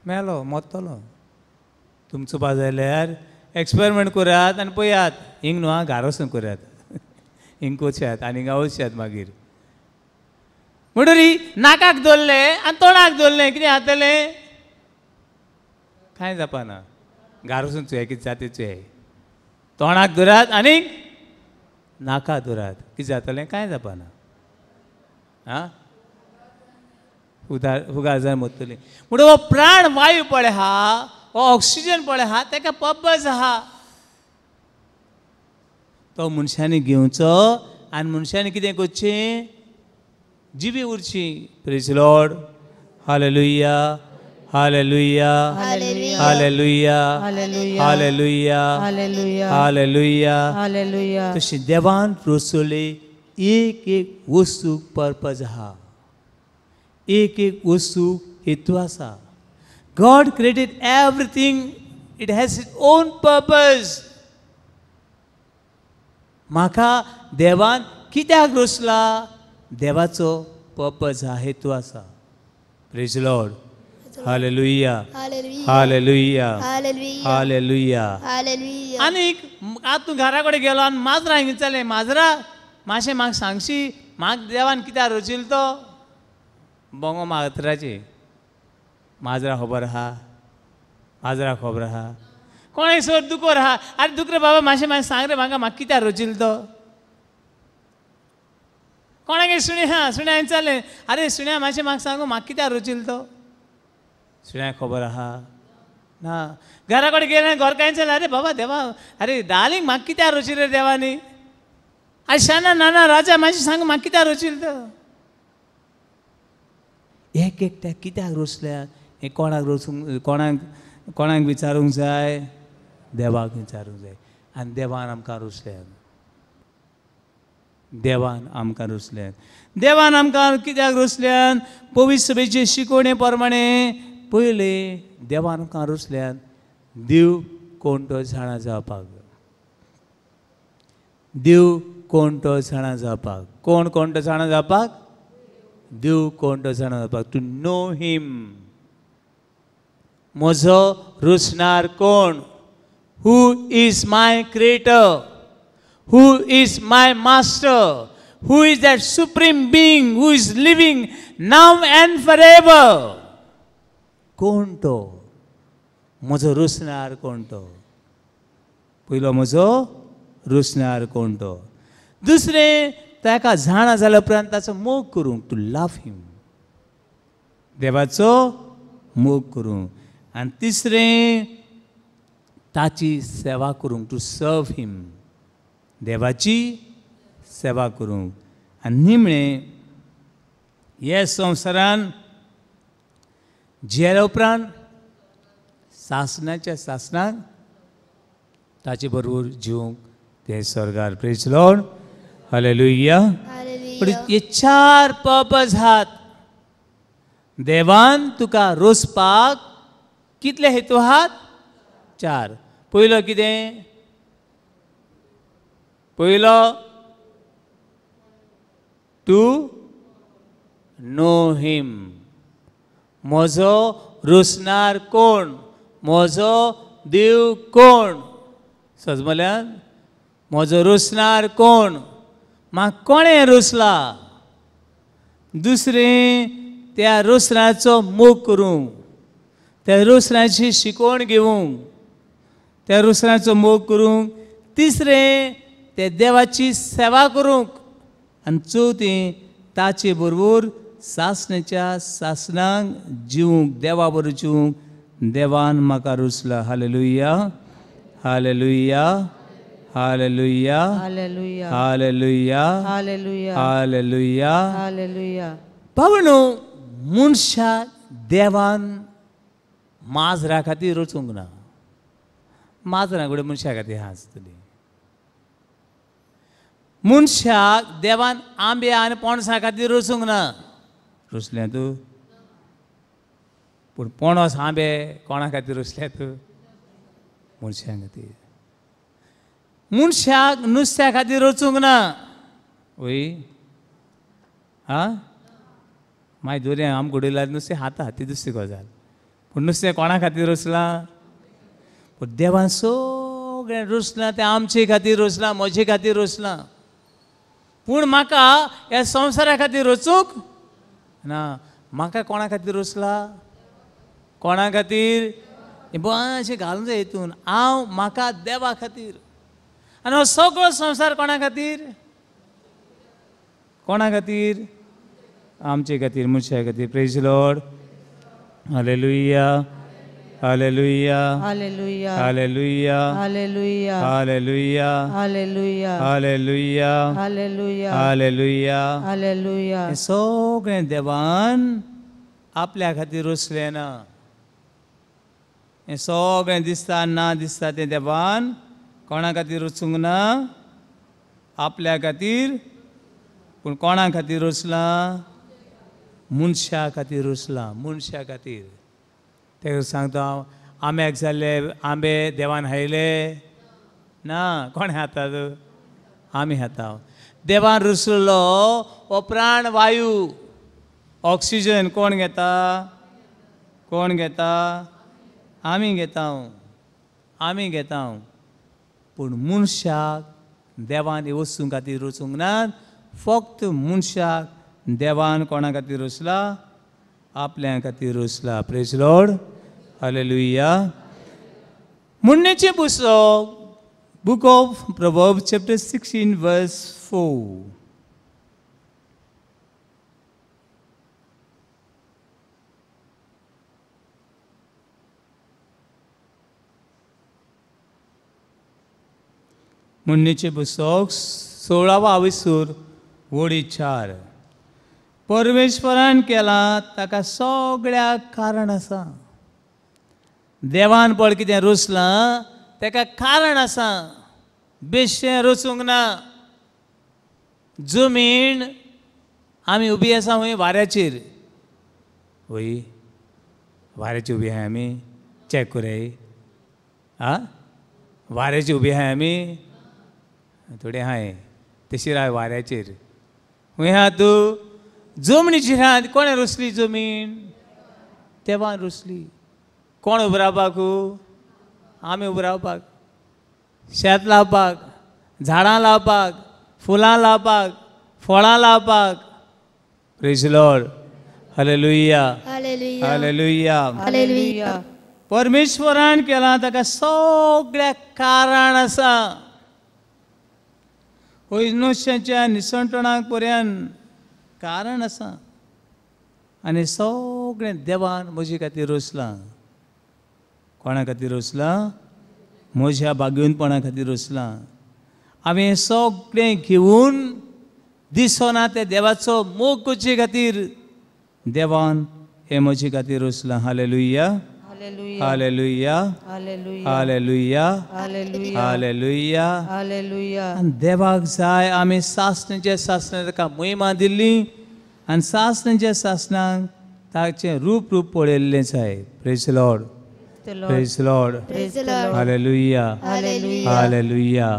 मेलो, मरतलो. तुमचो पा जाल्यार एक्सपेरिमेंट करात आनी पळयात. हिंग न्हू आं, घारा वचून करात, हिंग कोचात आनी हिंगा वचात मागीर. म्हणटरी नाकाक दवरलें आनी तोंडाक दवरलें, कितें जातलें? कांय जावपाना. घारा वचून चोया कितें जाता चोय. तोंडाक दवरात आनी नाका दवरात, कितें जातलें? कांय जावपाना. आं, फुगार जावन मरतलीं. म्हणून हो प्राणवायू पळय आहा, हो ऑक्सिजन पळय आहा, ताका पर्पज आहा. तो मनशांनी घेवचो आनी मनशांनी कितें करचें? जिवी उरची. Praise Lord. Hallelujah, hallelujah, hallelujah, hallelujah, hallelujah, hallelujah. तशें देवान रचयले एक एक वस्तूक पर्पज आहा, एक एक वस्तूक हेतू आसा. God created everything, it has its own purpose. म्हाका देवान कित्याक रचला? देवाचो पर्पज आहा, हेतू आसा. Praise Lord. Hallelujah, hallelujah, hallelujah. आनीक आतां तूं घरा कडेन गेलो आनी माजरां विचारलें, माजरा मातशें म्हाका सांगशी म्हाका देवान कित्याक रचिल्लो तो? बोंगो माजराची. माजरा खबर आहा? माजरा खबर आहा? कोणाक सर दुकोर आहा? आरे दुकरे बाबा मातशें मातशें सांग रे म्हाका, म्हाका कित्याक रचिल्लो तो? कोणाक सुण्या आहा, सुण्या विचारलें, आरे सुण्या मातशें म्हाका सांगू म्हाका कित्याक रचिल्लो तो? सुण्या खबर आहा ना. घरा कडेन गेलें, घर कांय विचारलें, आरे बाबा देवा, आरे डार्लिंग म्हाका कित्याक रचिल्लें रे देवानी? आरे शाना नाना राजा मातशें सांग म्हाका कित्याक रचिल्लो तो? एक एकट्याक कित्याक रचल्या हें कोणाक रचूंक, कोणाक कोणाक विचारूंक जाय? देवाक विचारूंक जाय. आनी देवान आमकां रचल्यात, देवान आमकां रचल्यात. देवान आमकां कित्याक रचल्यात? पवित्र सभेचे शिकवणे प्रमाणे पयलें देवान आमकां रचल्यात देव कोण तो जाणा जावपाक. देव कोण तो जाणा जावपाक. कोण कोण तो जाणा जावपाक? देव कोण तो जाणा जावपाक. To know him. म्हजो रचणार कोण? Who is my creator? Who is my master? Who is that supreme being who is living now and forever? कोण तो? म्हजो रचणार कोण तो? पयलो म्हजो रचणार कोण तो? दुसरें, ताका जाणा जाल्या उपरांत ताचो मोग करूंक, टू लव हिम, देवाचो मोग करूंक. आनी तिसरें, ताची सेवा करूंक, टू सर्व हिम, देवाची सेवा करूंक. आनी निमणें, हे संवसारान जियेल्या उपरांत सासणाच्या सासणाक ताचे बरोबर जिवंक ते स्वर्गार. Praise Lord, hallelujah. पूण हे चार पर्पज आहात. देवान तुका रोसपाक कितले हेतू आहात? चार. पयलो कितें? पयलो टू नो हिम. म्हजो रोसणार कोण? म्हजो देव कोण? सजमल्यान म्हजो रोसणार कोण? म्हाका कोणें रोसला? दुसरें त्या रोसणाचो मोग करूंक, त्या रोसणाची शिकवण घेवंक, त्या रोसणाचो मोग करूंक. तिसरें ते देवाची सेवा करूंक. आनी चवथें ताचे बरोबर सासणाच्या सासणाक जिवंक, देवा बरोबर जिवंक देवान म्हाका रोसला. Hallelujah, hallelujah, hallelujah, hallelujah, hallelujah, hallelujah, hallelujah, hallelujah. भावनो, मनशाक देवान माजरा खातीर रचूंक ना. माजरां कडेन मनशा खातीर आहा आसतली. मनशाक देवान आंबे आनी पणसा खातीर रचूंक ना. रचलें तूं? पूण पणस आंबे कोणा खातीर रचल्यात? मनशां खातीर. मनशाक नुस्त्या खातीर रचूंक ना. वय आं, मागीर दर्या आमकां उडयल्यार नुस्तें खाता, ती दुसरी गजाल. पूण नुस्तें कोणा खातीर रचलां? पूण देवान सगळें रचलां तें आमचे खातीर रचलां, म्हजे खातीर रचलां. पूण म्हाका ह्या संवसारा खातीर रचूंक ना. म्हाका कोणा खातीर रचला? कोणा खातीर? हें बरें घालूंक जाय हितून. हांव म्हाका देवा खातीर. आनी हो सगळो संवसार कोणा खातीर? कोणा खातीर? आमचे खातीर, मनशा खातीर. Praise Lord, hallelujah, hallelujah, hallelujah, hallelujah, hallelujah, hallelujah, hallelujah, hallelujah, hallelujah, hallelujah, hallelujah. हें सगळें देवान आपल्या खातीर रचलें ना. हें सगळें दिसता ना दिसता तें देवान कोणा खातीर रचूंक ना? आपल्या खातीर. पूण कोणा खातीर रचलां? मनशा खातीर रचलां, मनशा खातीर. तेका सांगता हांव, आंब्याक जाल्ले आंबे देवान हायले ना. कोण खातात? आमी खाता. देवान रचलो हो प्राण वायू, ऑक्सिजन कोण घेता? कोण घेता? आमी घेता, आमी घेता. पूण मनशाक देवान हे वस्तूं खातीर रचूंक ना. फक्त मनशाक देवान कोणा खातीर रचला? आपल्या खातीर रचला. Praise Lord, hallelujah. म्हणणेचें पुस्तक, book of Proverbs chapter 16 verse 4. म्हणणेचें पुस्तक 16 आविसूर वडी 4. परमेश्वरान केला ताका सगळ्याक कारण आसा. देवान पळ कितें रचलां ताका कारण आसा. बेश्टें रचूंक ना. जमीन आमी उबी आसा खंय? वाऱ्याचेर. वय, वाऱ्याचेर उबी आहाय आमी? चॅक करूया. आं, वाऱ्याचेर उबी आहाय आमी? थोडे आहाय तशी राव वाऱ्याचेर. खंय आहा तूं? जमनीचेर आहा. कोणें रचली जमीन? देवान रचली. कोण उबो रावपाक? आमी उबो रावपाक, शेत लावपाक, झाडां लावपाक, फुलां लावपाक, फळां लावपाक. Praise Lord, hallelujah, hallelujah, hallelujah. परमेश्वरान केलां ताका सगळ्याक कारण आसा. हय, नुस्त्याच्या निसणटणाक पर्यंत कारण आसा. आनी सगळें देवान म्हजे खातीर रचलां. कोणा खातीर रचलां? म्हज्या भाग्यवंतपणा खातीर रचलां. हांवें सगळें घेवन दिसना ते देवाचो मोग करचे खातीर देवान हें म्हजे खातीर रचलां. Hallelujah, hallelujah, hallelujah, hallelujah. आनी देवाक जाय आमी सासणेच्या सासणाक ताका महिमा दिल्ली आनी सासणेच्या सासणाक ताचें रूप रूप पळयल्लें जाय. Praise Lord, praise Lord. Hallelujah, hallelujah,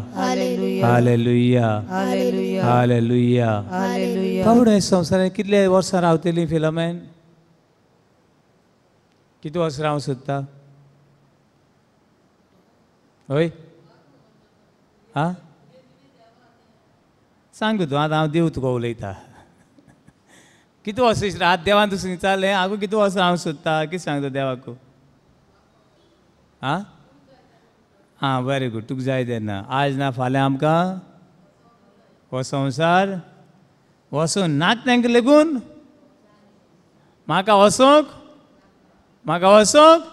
hallelujah, hallelujah. बाबडो संवसारांत कितले वर्सां रावतलीं फिलोमेन? कितले वर्सां रावंक सोदता? हय, आं सांग तूं आतां, हांव देव तुका उलयता. कितले वर्सां रात देवान तुका विचारलें आगो कितले वर्सां रावंक सोदता? कितें सांगता देवाक? आं आं, वेरी गूड. तुका जाय तेन्ना, आज ना फाल्यां आमकां हो संवसार वचूं नाक तांकां लेगून म्हाका वचूंक, म्हाका वचूंक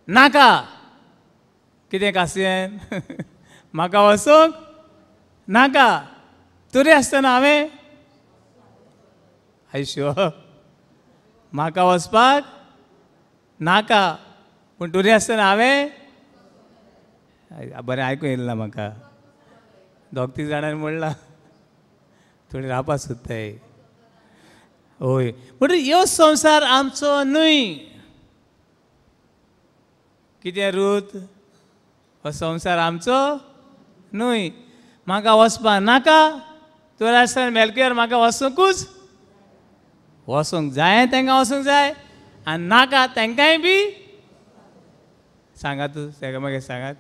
नाका. कितें कासयेन? म्हाका वचूंक नाका. तरी आसतना हांवें आयश्यो म्हाका वचपाक नाका, पूण तरी आसतना हांवें बरें आयकूंक येयलें ना म्हाका. दोग तीग जाणांनी म्हणलां थोडी रावपा सोदताय. हय, म्हणटकीर ह्यो संवसार आमचो न्हय. कितें रूत? हो संवसार आमचो न्हय. म्हाका वचपा नाका तर आसतना मेलकेर म्हाका वचूंकूच वचूंक जाय, तांकां वचूंक जाय आनी नाका तांकांय बी सांगात. एकामेकाक सांगात,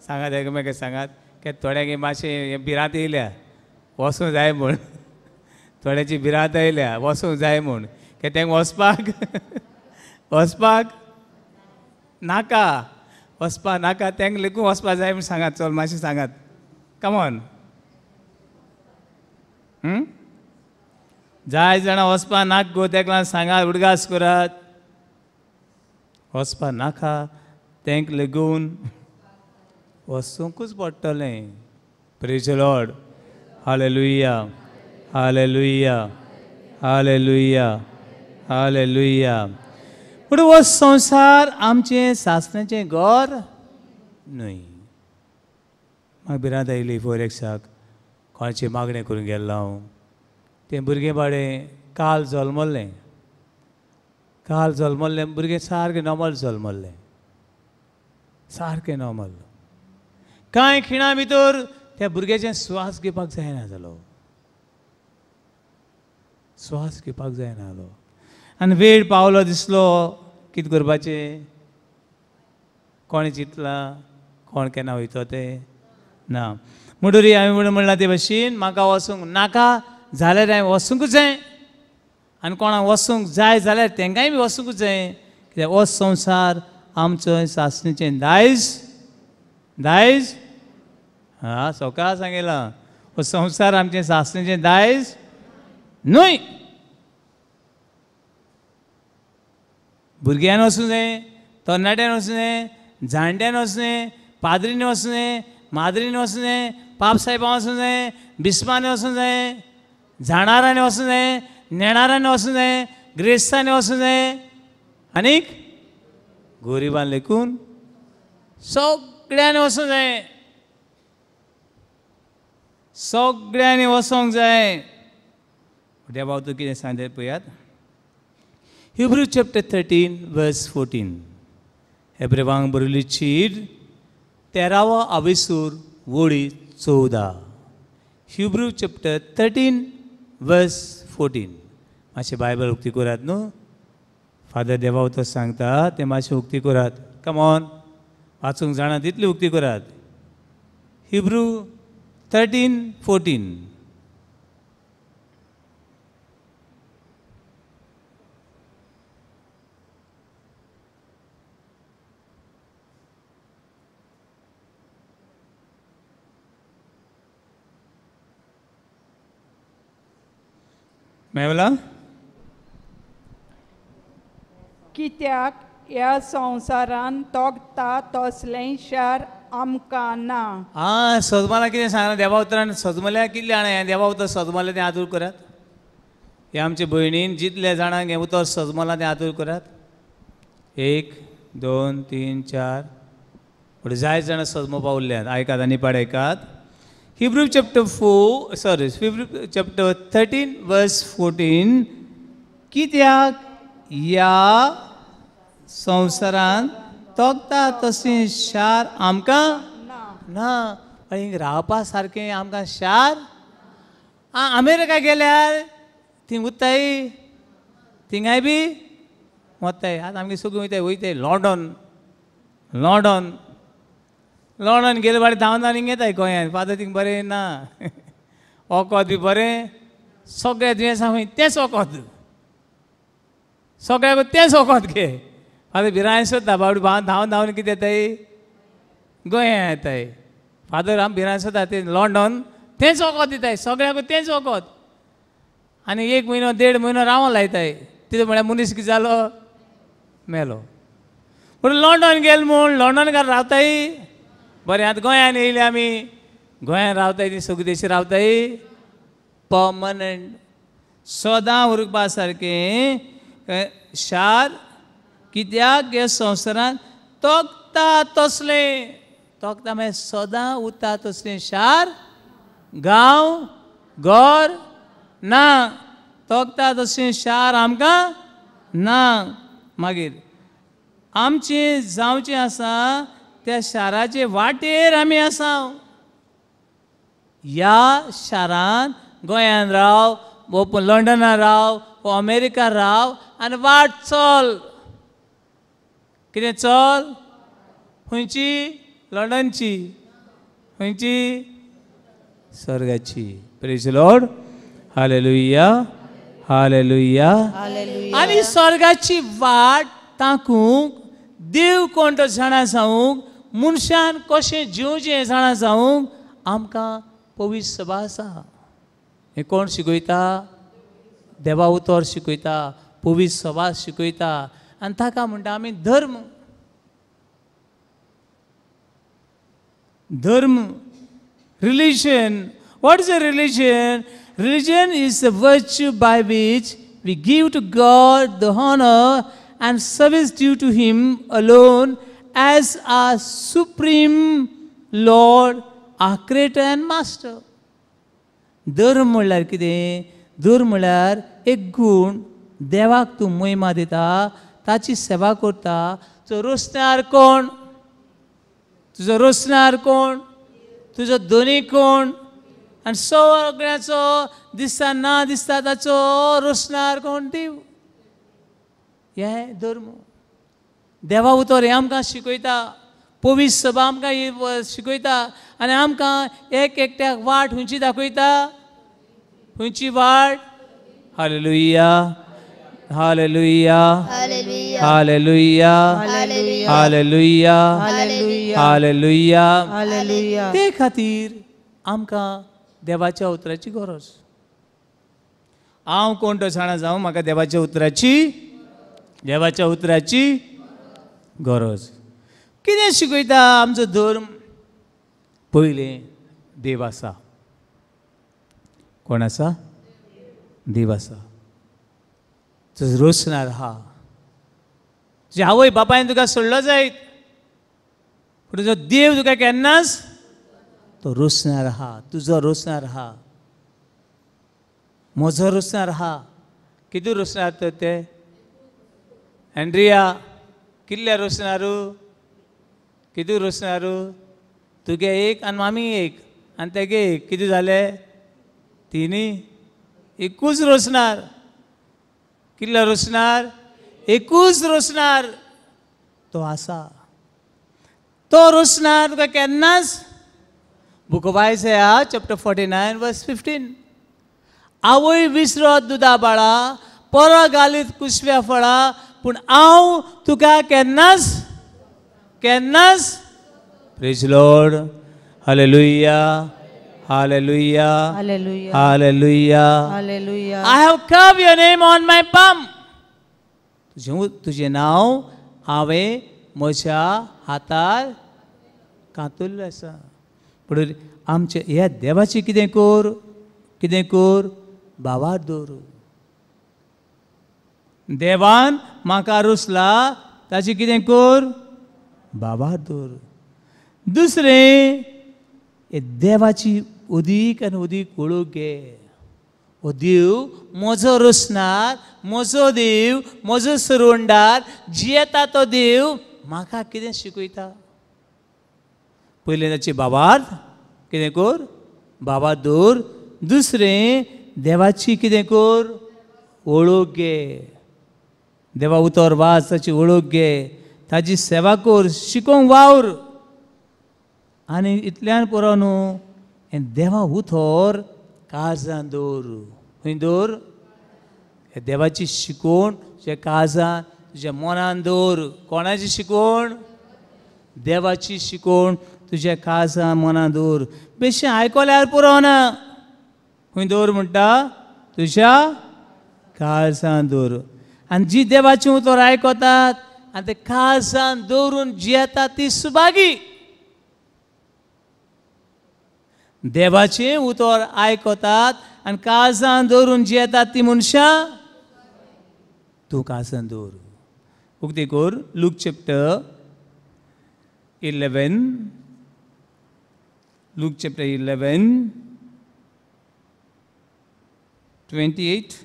सांगात एकामेकाक सांगात की थोड्यांक मातशें भिरांत येयल्या वचूंक जाय म्हूण, थोड्यांची भिरांत येयल्या वचूंक जाय म्हूण, की तांकां वचपाक वचपाक नाका, वचपा नाका, तांकां लेगून वचपा जाय म्हूण सांगात. चल मातशें सांगात, कमॉन. जाय जाणां वचपा नाका गो तेका सांगात, उडगास करात. वचपा नाका तांकां लेगून वचूंकूच पडटलें. Praise Lord. Hallelujah, hallelujah, hallelujah, hallelujah. पूण हो संवसार आमचें सासणाचें घर न्हय. म्हाका भिरांत आयली फोर एक्साक कोणाचें मागणें करूंक गेल्लो हांव. तें भुरगें बाडें काल जल्मल्लें, काल जल्मल्लें भुरगें सारकें नॉर्मल जल्मल्लें, सारकें नॉर्मल. कांय खिणा भितर त्या भुरग्याचें स्वास घेवपाक जायना जालो, स्वास घेवपाक जायना जालो. आनी वेळ पावलो दिसलो कितें करपाचें, कोणें चिंतलां कोण केन्ना वयतो तें ना. म्हणटरी हांवें म्हणून म्हणलां ते भशेन म्हाका वचूंक नाका जाल्यार हांवें वचूंकूच जाय, आनी कोणाक वचूंक जाय जाल्यार तांकांय बी वचूंकूच जाय. कित्याक हो संवसार आमचो सासणीचें दायज, दायज. हा सकाळ सांगिलां, हो संवसार आमचें सासणीचें दायज न्हय. भुरग्यान वचूं जाय, तरणाट्यान वचूं जाय, जाणट्यान वचूं जाय, पाद्रीन वचूं जाय, माद्रीन वचूं जाय, पापसाहेबां वचूं जाय, बिस्पांनी वचूं जाय, जाणारांनी वचूं जाय, नेणारांनी वचूं जाय, ग्रेस्तांनी वचूं जाय, आनीक गरिबान लेखून सगळ्यांनी वचूंक जाय, सगळ्यांनी वचूंक जाय. देवा तूं कितें सांगता पळयात. हिब्रू चॅप्टर 13 वर्स 14. हेब्रेवांक बरयल्ली चीट 13 आवेसूर वळी 14. हिब्रू चॅप्टर 13 वर्स 14. मातशें बायबल उक्ती करात न्हू. फादर देवा तो सांगता तें मातशें उक्ती करात. कमॉन, वाचूंक जाणा तितली उक्ती करात. हिब्रू 13:14. मेवला कित्याक ह्या संवसारान तोगता तसलें शार आमकां ना. आं, सजमाला कितें सांगलां देवा उतरान? सजमल्या कितलें जाणां हें देवा उतर सजमलें तें आदूर करात. हे आमचे भयणीन जितले जाणांक हें उतर सजमलां तें आतूर करात. 1 2 3 4 पूण जाय जाणां सजमोवपा उरल्यात. आयकात आनी पाड आयकात. Hebrew chapter Hebrew chapter 13 verse 14. कित्याक ह्या संवसारांत तोखता तशें शार आमकां ना. आनी रावपा सारकें आमकां शार. अमेरिका गेल्यार थंय उत्ताय, थिंगाय बी वताय. आतां आमगे सगळीं वयताय वयताय लंडन लंडन लंडन गेले बाडी धांवन धांवन हिंग येताय गोंयांत. फादर थिंग बरें ना, वखद बी बरें, सगळें दुयेंसां खंय तेंच वखद, सगळ्याक तेंच वखद घे. फादर भिरांय सोदता बाबडी धांवन धांवन कितें येताय गोंयांत येताय. फादर आम भिरांय सोदता तें लंडन तेंच वखद दिताय, सगळ्याक तेंच वखद. आनी 1 म्हयनो 1.5 म्हयनो रावों लायताय. तितू म्हळ्यार मनीस कितें जालो, मेलो. पूण लंडन गेल म्हूण लंडनकार रावताय बरें. आतां गोंयांत येयले आमी, गोंयांत रावताय ती सगळी देशी रावताय पर्मनंट, सदां उरपा सारकें शार. कित्याक ह्या संवसारांत तोखता तसलें, तोखता म्हळ्यार सदां उरता तसलें शार, गांव, घर ना. तोखता तशें शार आमकां ना. मागीर आमचें जावचें आसा त्या शाराचे वाटेर आमी आसा. ह्या शारान गोंयान राव, वो लंडना राव, वो अमेरिका राव आनी वाट चल. कितें चल? खंयची? लंडनची. खंयची? स्वर्गाची. Praise Lord. Hallelujah, hallelujah. आनी स्वर्गाची वाट ताकूंक देव कोण तो जाणा जावंक, मनशान कशें जिवचें जाणा जावंक आमकां पवित्र सभा आसा. हें कोण शिकयता? देवा उतर शिकयता, पवित्र सभा शिकयता. आनी ताका म्हणटा आमी धर्म. धर्म, religion. What is a religion? Religion is the virtue by which we give to God the honor and service due to Him alone as our supreme Lord, our Creator and Master. धर्म म्हणल्यार कितें? धर्म म्हणल्यार एक गूण, देवाक तूं महिमा दिता, ताची सेवा करता. तुजो रोसणार कोण? तुजो रोसणार कोण? तुजो धनी कोण? आनी सगळ्याचो दिसता ना दिसता ताचो रोसणार कोण? देव. हें धर्म. देवा उतर हें आमकां शिकयता, पवित्र सभा आमकां शिकयता. आनी आमकां एक एकट्याक वाट खंयची दाखयता? खंयची वाट? Hallelujah, hallelujah, hallelujah, hallelujah, hallelujah. ते खातीर आमकां देवाच्या उतराची गरज. हांव कोण तो जाणा जावं, म्हाका देवाच्या उतराची, देवाच्या उतराची गरज. कितें शिकयता आमचो धर्म? पयलें, देव आसा. कोण आसा? देव आसा. तुजो रोसणार आहा. तुज्या आवय बापायन तुका सोडलो जायत, पूण तुजो देव तुका केन्नाच तो रोसणार आहा. तुजो रोसणार आहा, म्हजो रोसणार आहा. कितू रोसणार तर ते? एंड्रिया कितले रोसणारू? कितू रोसणारू? तुगे एक आनी मामी एक आनी तेगे एक, कितें जालें? तिनी. एकूच रोसणार. कितलो रोसणार? एकूच रोसणार तो आसा. तो रोसणार तुका केन्नाच. Book of Isaiah chapter 49 verse 15. आवय विसरत दुदा बाळा, परो घालीत कुसव्या फळा, पूण हांव तुका केन्नाच केन्नाच. Praise Lord. Hallelujah, hallelujah, hallelujah. I have carved your name on my palm. तुजें नांव हांवें म्हज्या हातार कातुल्लें आसा. पूण आमचे ह्या देवाचें कितें कर, कितें कर? भावार्थ दवर. देवान म्हाका रुसला ताची कितें कर, बाबा दवर. दुसरें, देवाची अदीक आनी अदीक वळख घे. हो देव म्हजो रचणार, म्हजो देव म्हजो सरवणदार, जियेता तो देव म्हाका कितें शिकयता. पयलें ताची बाबार कितें कर, बाबा दवर. दुसरें, देवाची कितें कर, वळख घे. देवा उतर वाच, ताची वळख घे, ताची सेवा कर, शिकोवंक वावर. आनी इतल्यान पुरो न्हू, हें देवा उतर काळजान दवर. खंय दवर? हे देवाची शिकवण तुज्या काळजान, तुज्या मनान दवर. कोणाची शिकवण? देवाची शिकवण तुज्या काळजान मनान दवर. बेश्टें आयकल्यार पुरो ना, खंय दवर म्हणटा? तुज्या काळजान दवर. आनी जी देवाचें उतर आयकतात आनी ते काळजान दवरून जियेतात ती सुभागी. देवाचें उतर आयकतात आनी काळजान दवरून जियेतात ती मनशां, तूं काळजान दवर. उक्ती कर Luke chapter 11, Luke chapter 11 28,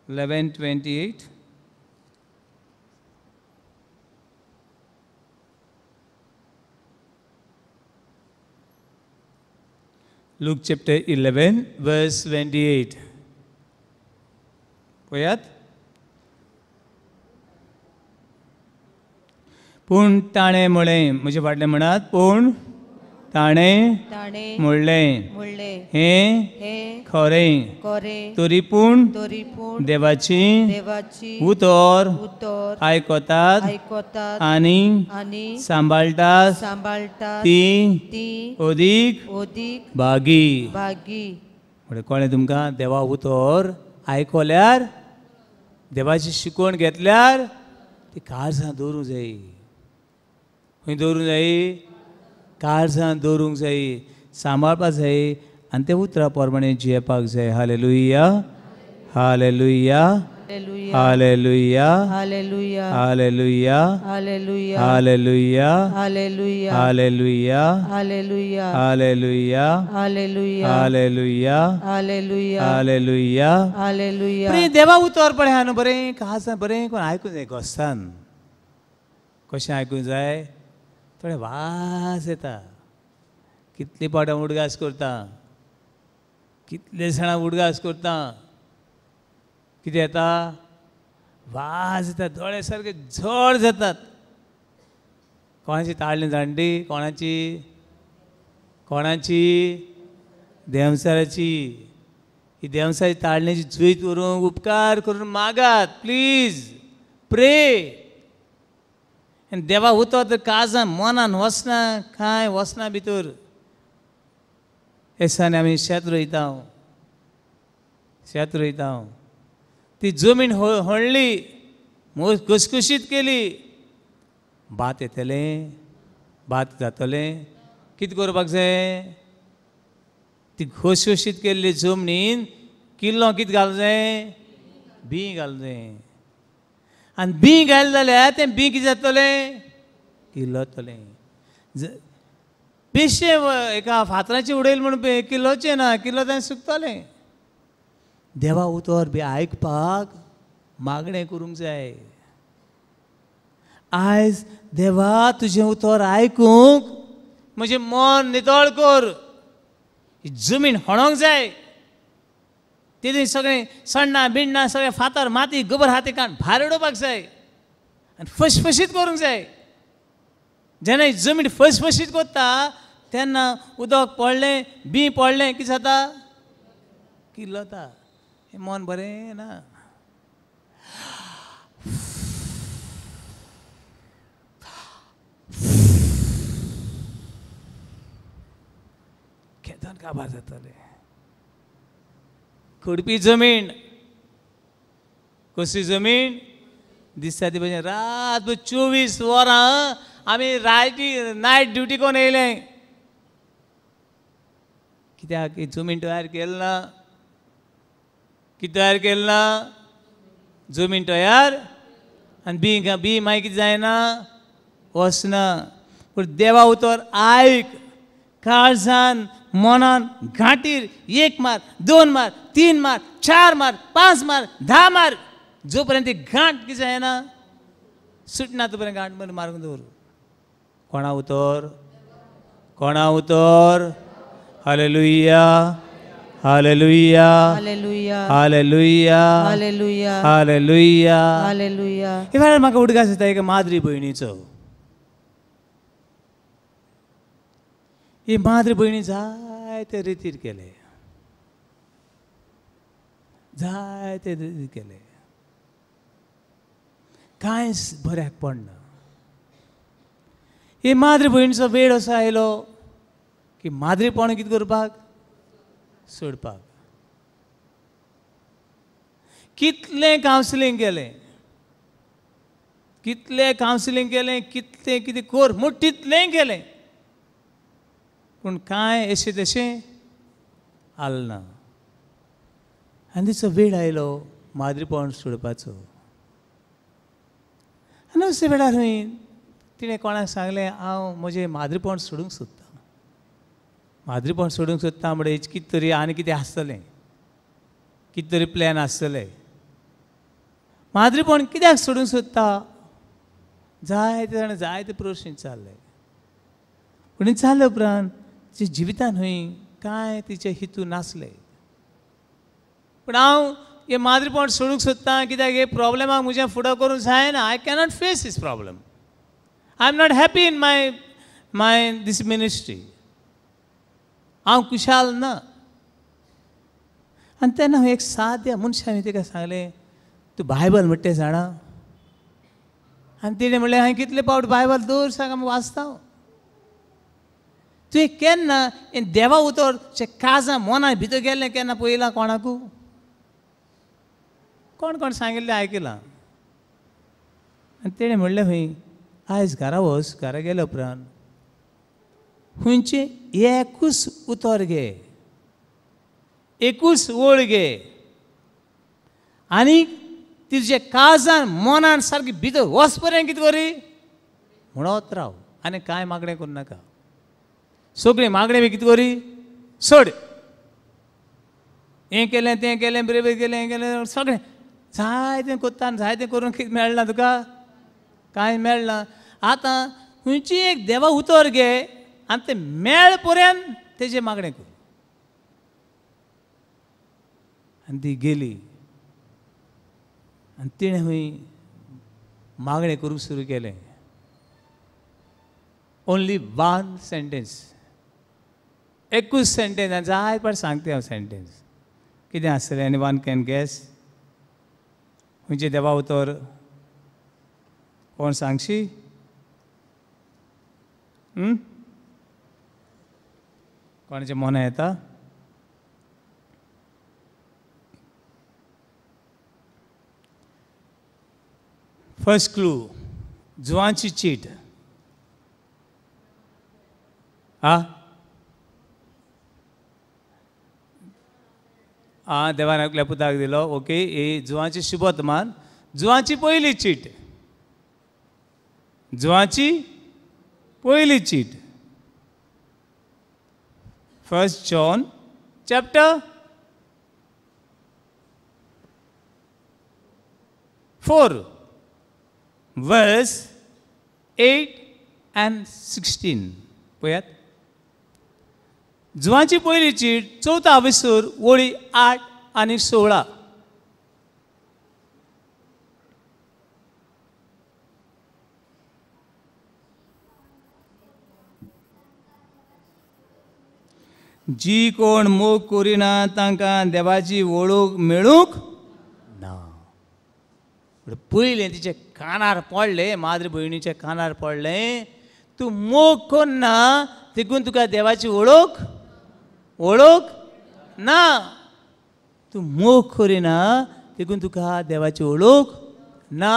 11:28. Luke chapter 11 verse 28. पळयात. पूण ताणें म्हळें, म्हजे फाटलें म्हणात, पूण ताणें म्हणलें, हें खरें, तरी पूण देवाची उतर आयकतात आनी सांबाळटात ती अदीक भागी. म्हणल्यार कळ्ळें तुमकां? देवा उतर आयकल्यार, देवाची शिकवण घेतल्यार ती काळजां दवरूंक जाय. खंय दवरूंक जाय? काळजान दवरूंक जाय, सांबाळपाक जाय आनी ते उतरा प्रमाणे जियेवपाक जाय. Hallelujah, hallelujah, hallelujah, hallelujah, hallelujah, hallelujah, hallelujah, hallelujah, hallelujah, hallelujah, hallelujah. बरें देवा उतर पळय न्हू, बरें काळजान बरें कोण आयकूंक जाय. गोस्तान कशें आयकूंक जाय? थोडे वास येता. कितले पावटां उडगास करता, कितले जाणां उडगास करता, कितें येता? वास येता, दोळे सारके जड जातात. कोणाची ताळणी जाणटी, कोणाची कोणाची देंवचाराची. ही देंवचाराची ताळणेची जैत व्हरूंक उपकार करून मागात, प्लीज प्रे. आनी देवा उतर तर काळजान मनान वचना, कांय वचना भितर. दिसांनी आमी शेत रोयता, शेत रोयता, ती जमीन होळ्ळी, घुसघुशीत केली, भात येतलें, भात जातलें. कितें करपाक जाय? ती घुसघुशीत केल्ली जमनीन किल्लो कितें घालूं जाय? बीं घालूं जाय. आनी बीं घालें जाल्यार तें बीं कितें जातलें? किल्लतलें. बेश्टें एका फातराचें उडयलें म्हूण किल्लोचें ना, किल्लो तें सुकतलें. देवा उतर बी आयकपाक मागणें करूंक जाय. आयज देवा तुजें उतर आयकूंक म्हजें मन नितळ कर. जमीन होणोंक जाय, तितून सगळें सण्णां बिण्णां सगळें फातर माती गोबर हाती काडून भायर उडोवपाक जाय आनी फसफशीत करूंक जाय. जेन्ना जमीन फसफशीत करता तेन्ना उदक पडलें, बीं पडलें, कितें जाता? किल्लता. हें मन बरें ना. खेतान काबार जातालें. खडपी जमीन, कसली जमीन दिसता ती भशेन. रात 24 वरां आमी राती नायट ड्युटी करून येयले. कित्याक? जमीन तयार केली ना. कितें तयार केली ना? जमीन तयार आनी बी बी मागीर कितें जायना, वचना. पूण देवा उतर आयक, काळजान मनान घांटीर 1 मार, 2 मार, 3 मार, 4 मार, 5 मार, 10 मार, जो पर्यंत ती घांट कितें जायना सुटना तो पर्यंत घांट मारून दवर. कोणा उतर? कोणा उतर? Hallelujah, hallelujah, hallelujah, hallelujah, hallelujah, hallelujah, hallelujah. हे वेळार म्हाका उडगास येता एका माद्री भयणीचो. ही माद्री भयणी जायते रितीर केले, जायते रितीर केले, कांयच बऱ्याक पडना. ही माद्री भयणीचो वेळ असो आयलो की माद्रीपण कितें करपाक, सोडपाक. कितलें कावन्सिलींग केलें, कितलें कावन्सिलींग केलें, कितलें कितें कर म्हूण तितलें केलें, पूण कांय अशें तशें आलें ना. आनी तिचो वेळ आयलो माद्रीपण सोडपाचो. आनी अशे वेळार खंय तिणें कोणाक सांगलें, हांव म्हजें माद्रीपण सोडूंक सोदतां, माद्रीपण सोडूंक सोदता म्हणल्यार कितें तरी आनी कितें आसतलें, कितें तरी प्लॅन आसतलें. माद्रीपण कित्याक सोडूंक सोदता? जायते जाणां जायते प्रश्न विचारले. पूण विचारले उपरांत तिच्या जिवितान खंय कांय तिचे हेतू नासले. पूण हांव हें माद्रीपण सोडूंक सोदतां कित्याक हे प्रॉब्लमाक म्हज्या फुडो करूंक जायना. I cannot face this problem. I am not happy in my my this ministry. हांव खुशाल ना. आनी तेन्ना हांव एक साद्या मनशान तिका सांगलें, तूं बायबल म्हणटा जाणा? आनी तिणें म्हणलें, हांवें कितले पावट बायबल दर सांग आमी वाचता. तुवें केन्ना हें देवा उतर काळजां मना भितर गेल्लें केन्ना पळयलां कोणाकू? कोण कोण सांगिल्लें आयकलां. आनी तेणें म्हणलें, खंय आयज घरा वच, घरा गेल्या उपरांत खंयचें एकूच उतर घे, एकूच ओळ घे आनी तिजे काळजान मनान सारकी भितर वच पर्यंत कितें करी म्हणत राव आनी कांय मागणें करूं नाका. सगळीं मागणें बी कितें करी सोड. हें केलें तें केलें बरें केलें हें केलें सगळें जायतें करता आनी जायतें करून कितें मेळना तुका? कांय मेळना. आतां खंयची एक देवा उतर घे आनी तें मेळ पर्यंत तेजें मागणें कर. आनी ती गेली आनी तिणें खंय मागणें करूंक सुरू केलें. ओन्ली वन सेंटेन्स, एकूच सेंटेन्स. आनी जाय पाट सांगता हांव सेंटेन्स कितें आसतलें. आनी वन can gas खंयचें देवा उतर कोण सांगशी? कोणाचें मना येता? फर्स्ट क्लू, जुवांची चीट. आ आ देवान आपल्या पुताक दिलो. ओके, ही जुवांची शुभवर्तमान, जुवांची पयली चीट, जुवांची पयली चीट, 1 John chapter 4 verse 8 and 16. पळयात, जुवांची पयली चीट 4 आविसूर ओळी 8 आनी 16. जी कोण मोग करिना तांकां देवाची वळख मेळूंक ना. पयलें तिचे कानार पडलें, माद्री भयणीच्या कानार पडलें, तूं मोग करना देखून तुका देवाची वळख वळख ना. तूं मोग करिना देखून तुका देवाची वळख ना.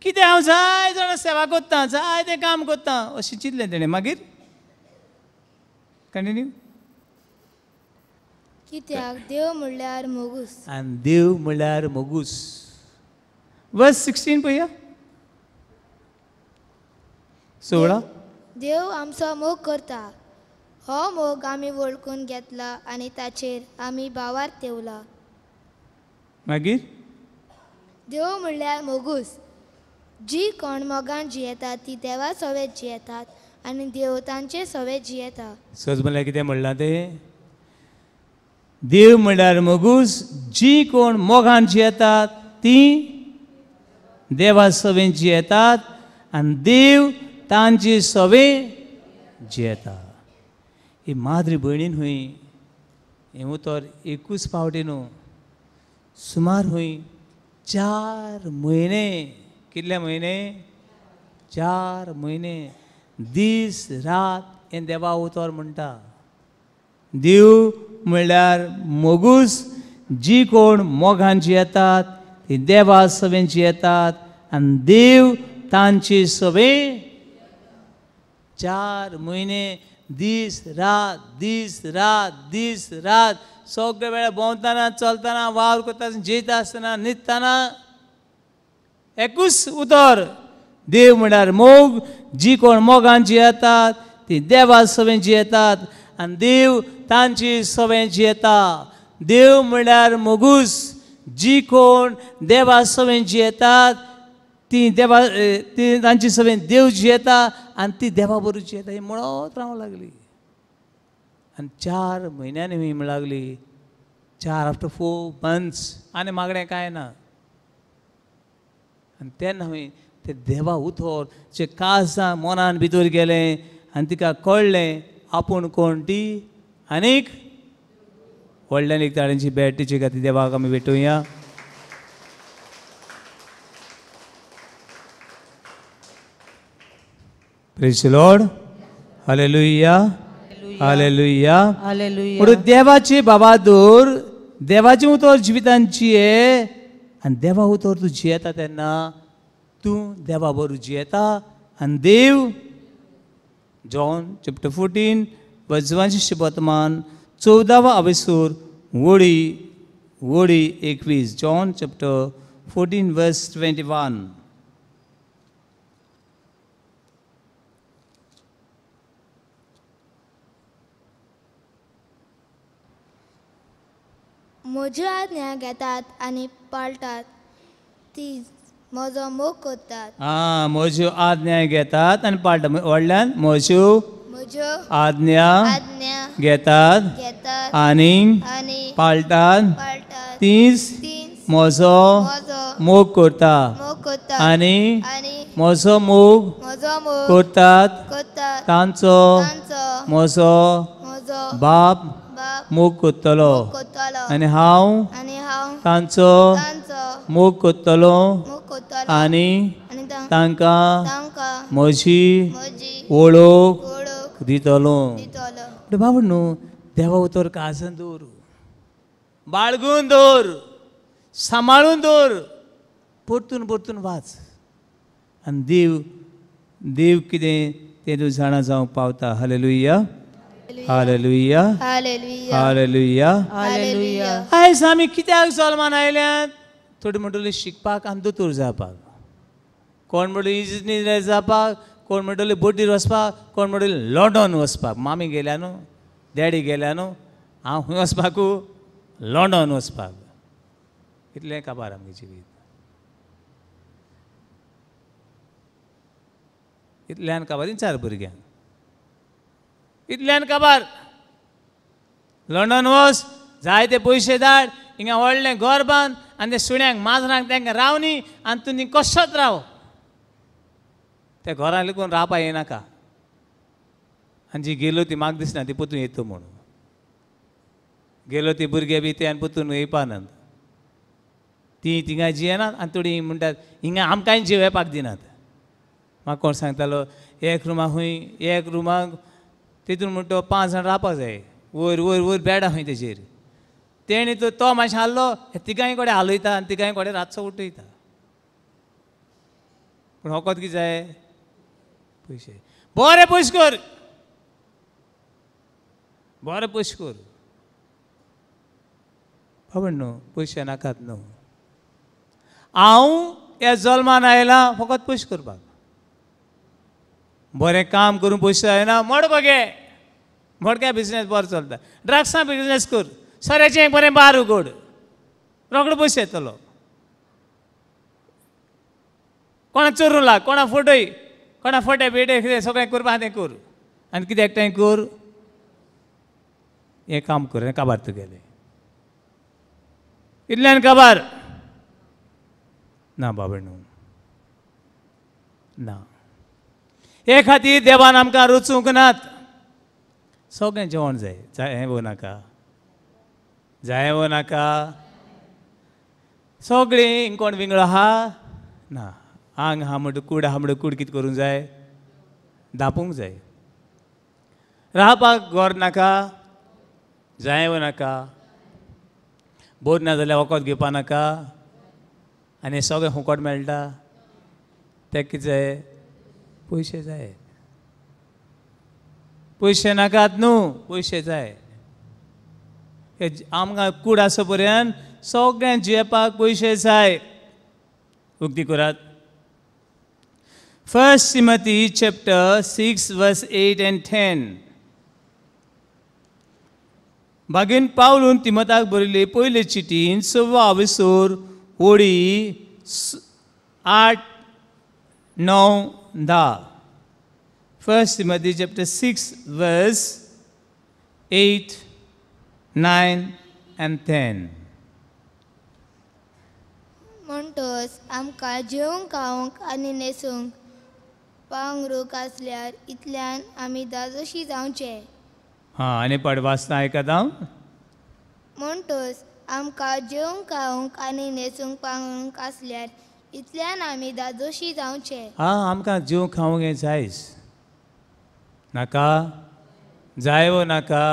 कितें हांव जाय जाणां सेवा करतां, जाय तें काम करतां अशें चिंतलें तेणें. मागीर कंटिन्यू. कित्याक देव म्हणल्यार मोगूस. आनी देव म्हणल्यार मोगूस. वर्स 16 पळया, 16. देव आमचो मोग करता, हो मोग आमी वळखून घेतला आनी ताचेर आमी भावार तेवला. मागीर देव म्हणल्यार मोगूच. जी कोण मोगान जियेतात ती देवा सवें जियेतात आनी देव तांचे सवें जियेता. सज म्हणल्यार कितें म्हणलां तें? देव म्हणल्यार मोगूच, जी कोण मोगान जियेतात ती देवा सवें जियेतात आनी देव तांचे सवें जियेता. ही माद्री भयणीन हुंय हें उतर एकूच फावटी न्हू, सुमार हुंय 4 म्हयने. कितले म्हयने? 4 म्हयने दीस रात हें देवा उतर म्हणटा. देव म्हणल्यार मोगूच, जी कोण मोगान जियेतात ती देवा सवें जियेतात आनी देव तांचे सवें. 4 म्हयने दीस रात दीस रात दीस रात, सगळे वेळा भोंवतना चलतना वावर करता जेयता आसतना न्हिदतना एकूच उतर, देव म्हणल्यार मोग. जी कोण मोगान जियेतात ती देवा सवें जियेतात आनी देव तांची सवें जियेता. देव म्हणल्यार मोगूच, जी कोण देवा सवें जियेतात ती देवा ती तांची सवें देव जियेता आनी ती देवा बरोबर जियेता. ही म्हणत रावंक लागली आनी 4 म्हयन्यांनी ही म्हणूंक लागली, 4 आफ्टर 4 मंथ्स आनी मागणें कांय ना. आनी तेन्ना हांवें तें देवा उतर जे काळजां मनान भितर गेलें आनी तिका कळ्ळें आपूण कोण ती. आनीक व्हडल्यान एक ताळ्यांची भेट तिचे खातीर देवाक आमी भेटोवया. Praise the Lord. Hallelujah, hallelujah. म्हणून देवाचे बाबादूर देवाचें उतर जिवितान जिये आनी देवा उतर तूं जियेता तेन्ना तूं देवा बरोबर जियेता आनी देव. जॉन चॅप्टर 14 वजवांचे वर्तमान 14 अवेसूर वळी वळी 21. जॉन चॅप्टर 14 वर्स 21. म्हज्यो आज्ञा घेतात आनी पाळटात ती म्हजो मोग करतात. आं, म्हज्यो आज्ञा घेतात आनी पाळटात. व्हडल्यान म्हज्यो आज्ञा घेतात आनी पाळटात तीच म्हजो मोग करता आनी म्हजो मोग करतात तांचो म्हजो बाप मोग करतलो आनी हांव तांचो मोग करतलो आनी तांकां म्हजी वळख दितलो. बाबा न्हू देवा उतर काळजान दवर, बाळगून दवर, सांबाळून दवर, परतून परतून वाच आनी देव देव कितें तें तूं जाणा जावंक पावता. Hallelujah, hallelujah, hallelujah. आयज आमी कित्याक जल्मान आयल्यात? थोडी म्हणटली शिकपाक आनी दोतोर जावपाक, कोण म्हणटली इंजिनियर जावपाक, कोण म्हणटली बोटीर वचपाक, कोण म्हणटली लंडन वचपाक. मामी गेल्या न्हू, डॅडी गेल्या न्हू, हांव खंय वचपाकू? लंडन वचपाक. इतलें काबार आमगे जिवीत, इतल्यान काबार 4 भुरग्यांक, इतल्यान काबार. लंडन वच, जायते पयशे धाड, हिंगा व्हडलें घर बांद आनी ते सुण्यांक माजरांक तांकां रावनी आनी तूं ती कसोच राव. त्या घरान लेगून रावपा येनाका. आनी जी गेलो ती म्हाका दिसना ती परतून येता म्हणून गेलो ती भुरगे बी ते आनी परतून येवपानात. ती थिंगा जियेनात आनी थोडीं म्हणटात हिंगा आमकांय जिवेपाक दिनात. म्हाका कोण सांगतालो एक रुमाक खंय एक रुमाक तितून म्हणटा 5 जाण रावपाक जाय, वयर वयर वयर बेडां खंय तेजेर. तेणी तो मातशें हाल्लो, तिगांय कडेन हालयता आनी तिगांय कडेन रातचो उठयता. पूण होकत कितें जाय? पयशे. बरें पयशे कर, बरें पयशे कर. बाबा न्हू पयशे नाकात न्हू. हांव ह्या जल्मान आयला फकत पयशे करपाक. बरें काम करून पयशे जायना, मडको घे, मडक्या बिजनेस बरो चलता, ड्रग्सां बिजनेस कर, सोऱ्याचें बरें बार उगड, रोकडो पयशे येतलो. कोणा चोरूं लाग, कोणा फटय, कोणा फटे बिटे कितें सगळें करपा तें कर, आनी कितें एकठांय कर, हें काम कर, हें काबार तुगेलें इतल्यान काबार ना बाबा न्हू ना. हे खातीर देवान आमकां रचूंक नात. सगळें जेवण जाय, जाय हें वो नाका, जाय वो नाका, सगळीं कोण विंगडो आहा ना. आंग आहा म्हणटा कूड आहा म्हणटा कूड कितें करूंक जाय, धांपूंक जाय. रावपाक घर नाका, जाय वो नाका, बोर ना जाल्यार वखद घेवपा नाका, आनी सगळें फुकट मेळटा, तें कितें जाय, पयशे जाय. पयशे नाकात न्हू, पयशे जाय. आमकां कूड आसा पर्यंत सगळ्यां जियेवपाक पयशे जाय. उक्ती करात 1 Timothy chapter 6 verse 8 and 10. बागेन पावलून तिमताक बरयली पयले चिटीन 6 ओळी 8, 9, 10. 1 Timothy chapter 6 verse 8, 9 and 10. म्हणटच आमकां जेवंक खावंक आनी न्हेसूंक पांगरूंक आसल्यार इतल्यान आमी दादोशी जावचे. हां, आनी पाड वाचता आयकता हांव. म्हणटच आमकां जेवंक खावंक आनी न्हेसूंक पांगरूंक आसल्यार इतल्यान आमी दादोशी जावचे. हां, आमकां जेवंक खावंक हें जायच नाका, जाय वो नाका,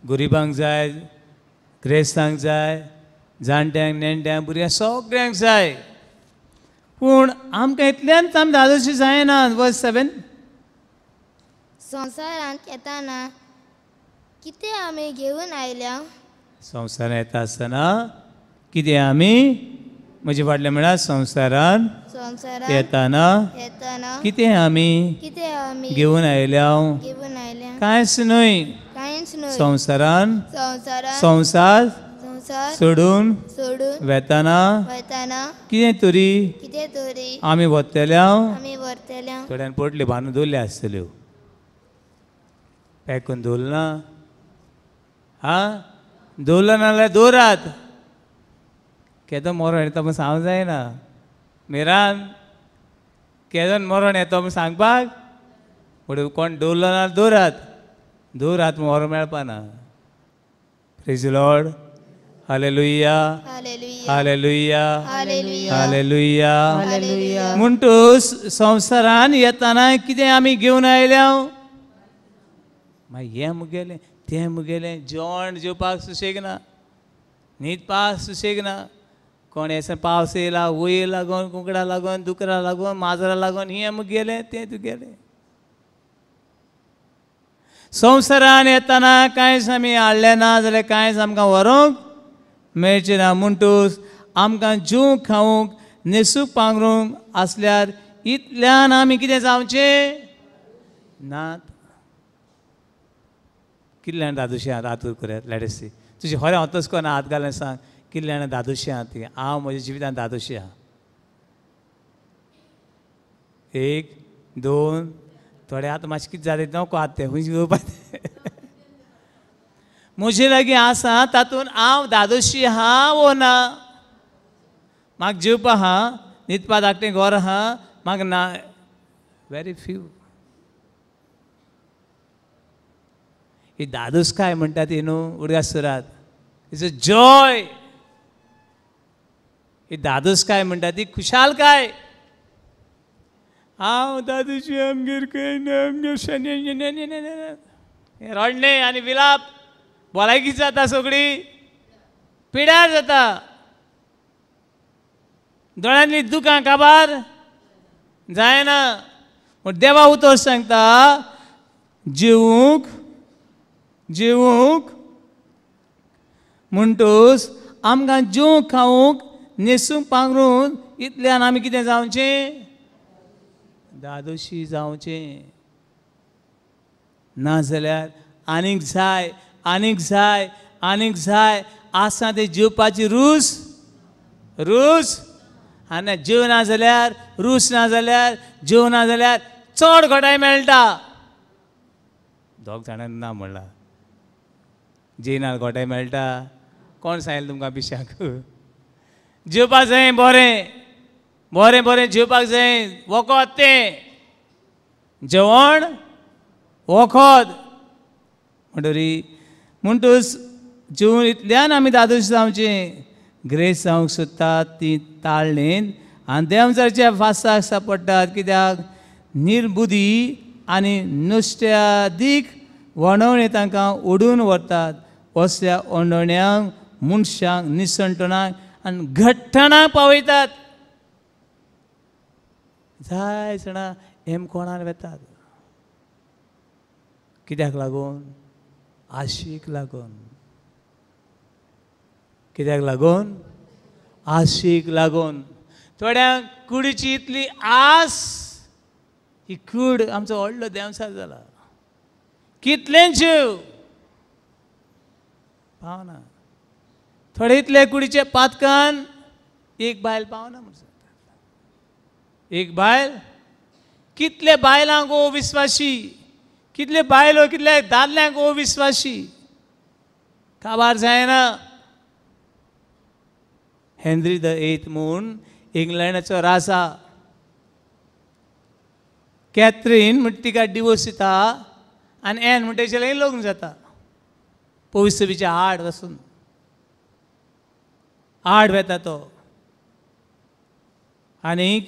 गरिबांक जाय, ग्रेस्तांक जाय, जाणट्यांक नेणट्यांक भुरग्यांक सगळ्यांक जाय. पूण आमकां इतल्यान आमी दादोशी जायना. वर्स 7. संवसारांत येताना कितें आमी घेवन आयल्या? संवसारांत येता आसतना कितें आमी, म्हजे फाटलें म्हळ्यार संवसारांत येताना कितें आमी घेवन आयल्या? कांयच न्हय. संवसारान संवसार सोडून वेताना कितें तरी आमी व्हरतल्या. थोड्यान पोटली बांदून दवरल्यो आसतल्यो, पॅक करून दवरना, आं दवरलो ना जाल्यार दवरात, केदो मरण येता म्हूण सांगूंक जायना. मेरान केदो मरण येता म्हूण सांगपाक, पूण कोण दवरलो ना दवरात, दवरात मरण मेळपा ना. Praise Lord. Hallelujah, hallelujah, hallelujah. म्हणटूच संवसारान येताना कितें आमी घेवन आयल्या? मागीर हें मुगेलें तें मुगेलें, जेवण जेवपाक सुशेग ना, न्हिदपाक सुशेग ना, कोण येसर पावस येयला, वयर लागून, कुकडां लागून, दुकरां लागून, माजरां लागून, हें मुगेलें तें तुगेलें. संवसारान येताना कांयच आमी हाडलें ना जाल्यार कांयच आमकां व्हरूंक मेळचें ना. म्हणटूच आमकां जेवंक खावंक न्हेसूंक पांगरूंक आसल्यार इतल्यान आमी कितें जावचें नात. कितल्यान दादोशी आहात हात वयर करात, लेडीसी तुजी खरें हांव तसो करून हात घालून सांग, कितल्यान दादोशी आहात ती? हांव म्हज्या जिवितान दादोशी आहा. 1, 2, थोडे आतां मातशें कितें जालें नको आतां तें खंय घेवपा. म्हजे लागीं आसा तातूंत हांव दादोशी आहा वो ना? म्हाका जेवपा आहा, न्हिदपा धाकटें घर आहा, म्हाका ना, व्हेरी फ्यू. ही दादोसकाय म्हणटा ती न्हू उडगास सुरात, it's a Joy. ही दादोसकाय म्हणटा ती खुशालकाय. हांव दादोशी, आमगेर खंय ना, आमगेर रडणें आनी विलाप, भलायकी जाता सगळी, पिड्यार जाता, दोळ्यांतली दुकां काबार जायना. पूण देवा उतर सांगता, जेवूंक जेवूंक म्हणटूच आमकां जेवंक खावंक न्हेसूंक पांगरून इतल्यान आमी कितें जावचें? दादोशी जावचें. नाजाल्यार आनीक जाय, आनीक जाय, आनीक जाय. आसा तें जेवपाची रूच, रूच. आनी जेव ना जाल्यार, रूच ना जाल्यार, जेव ना जाल्यार चड घोटाय मेळटा. दोग जाणांनी ना म्हणलां जेवणार घोटाय मेळटा. कोण सांगलें तुमकां पिशाक? जेवपाक जाय बरें बरें बरें जेवपाक जाय. वखद तें जेवण वखद. म्हणटरी म्हणटूच जेवण इतल्यान आमी दादोश जावचें. ग्रेस जावंक सोदतात ती ताळणेन आनी देंवचारच्या फासाक सापडटात. कित्याक निर्बुदी आनी नुस्त्यादीक वणवणे तांकां ओडून व्हरतात. असल्या ओंडवण्यांक मनशांक निसणटणाक आनी घट्टणाक पावयतात. जाय जाणां हेम कोणाक वेतात. कित्याक लागून? आशीक लागून. कित्याक लागून? आशीक लागून. थोड्यांक कुडीची इतली आस, ही कूड आमचो व्हडलो देंवचार जाला. कितलें जीव पावना. थोडे इतले कुडीचे पातकान एक बायल पावना म्हूण सांगतात. एक बायल, कितले बायलांक ओ विस्वाशी, कितले बायलो, कितले दादल्यांक ओ विस्वाशी, काबार जायना. हेनरी the eighth म्हूण इंग्लंडाचो राजा, कॅथरीन म्हण तिका डिवोर्स दिता आनी एन म्हण तेचे लागीं लग्न जाता. पवित्रच्या आड वसून आड वेता तो. आनीक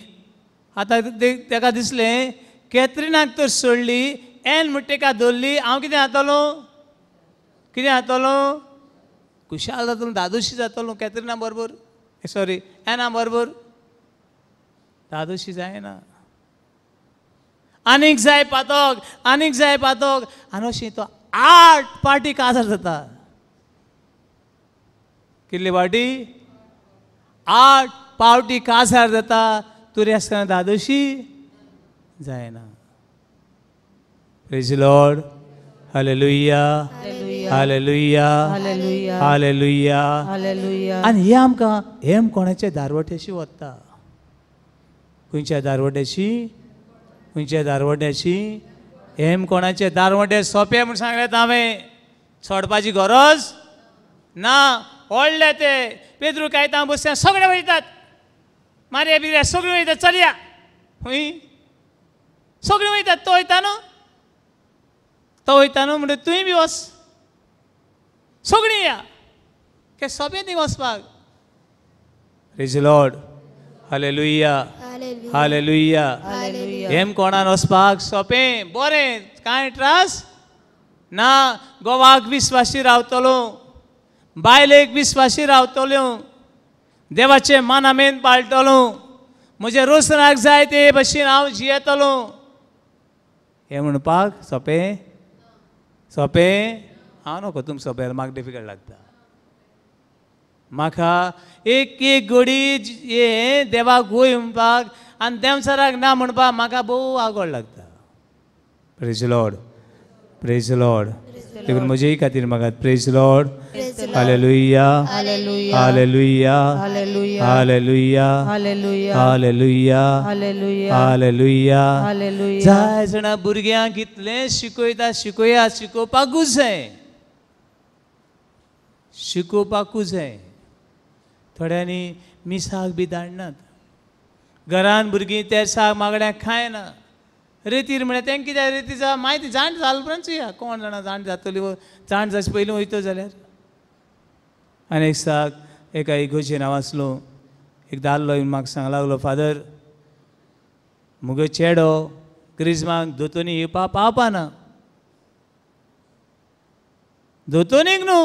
आतां तेका दिसलें कॅथरीनाक तर सोडली, एन म्हण तेका धरली, हांव कितें जातलो? कितें जातलो? खुशाल जातलो, दादोशी जातलो कॅथरीना बरोबर, सॉरी एना बरोबर. दादोशी जायना. आनीक जाय पातक, आनीक जाय पातक. आनी अशें तो 8 पार्टी काजार जाता. कितली पार्टी? 8 पावटी काजार जाता. तरी आसतना दादोशी जायना. Praise Lord. Hallelujah, hallelujah, hallelujah. आनी हे आमकां हेम कोणाच्या दारवट्याशी वता. खंयच्या दारवट्याशी? खंयच्या दारवट्याशी? हेम कोणाचे दारवटे सोंपें म्हूण सांगलें हांवें. सोडपाची गरज ना. व्हडले ते पेद्रू कायतां बसल्या सगळे वयतात, मारया बिरया सगळे वयतात, चलया खंय सगळे वयतात. तो वयता न्हू, तो वयता न्हू म्हणटा तुंय बी वच, सगळीं या के सोंपें ती वचपाक. Praise Lord. Hallelujah, hallelujah. हेम कोणान वचपाक सोंपें, बरें, कांय त्रास ना. गोवाक विस्वाशी रावतलो, बायलेक विस्वाशी रावतल्यो, देवाचे मानामेन पाळटलो, म्हज्या रोसनाक जाय ते भशेन हांव जियेतलो. हें म्हणपाक सोंपें? सोंपें? हांव नको तुमकां सोंपें, म्हाका डिफिकल्ट लागता. म्हाका एक एक घडी हें देवाक वय म्हणपाक आनी देंवचाराक ना म्हणपाक म्हाका भोव आगोळ लागता. Praise Lord, praise Lord. देखून म्हजेय खातीर म्हाका praise Lord. Hallelujah, hallelujah, hallelujah, hallelujah, hallelujah. जाय जाणां भुरग्यांक कितलें शिकयता, शिकया, शिकोवपाकूच जाय, शिकोवपाकूच जाय. थोड्यांनी मिसाक बी धाडनात. घरान भुरगीं ते साग मागड्याक खायना. रेतीर म्हळ्यार तेंकां कित्याक रेती जा मागीर जाण जाल उपरांत चोया कोण जाणा जाण जातली, जाण जावचे पयलीं वयतो जाल्यार. आनी एक साक एका इगोर्जेन हांव आसलो, एक दादलो येवन म्हाका सांग लागलो, फादर मुगे चेडो क्रिजमाक दोतोनी येवपा पावपाना. दोतोनीक न्हू,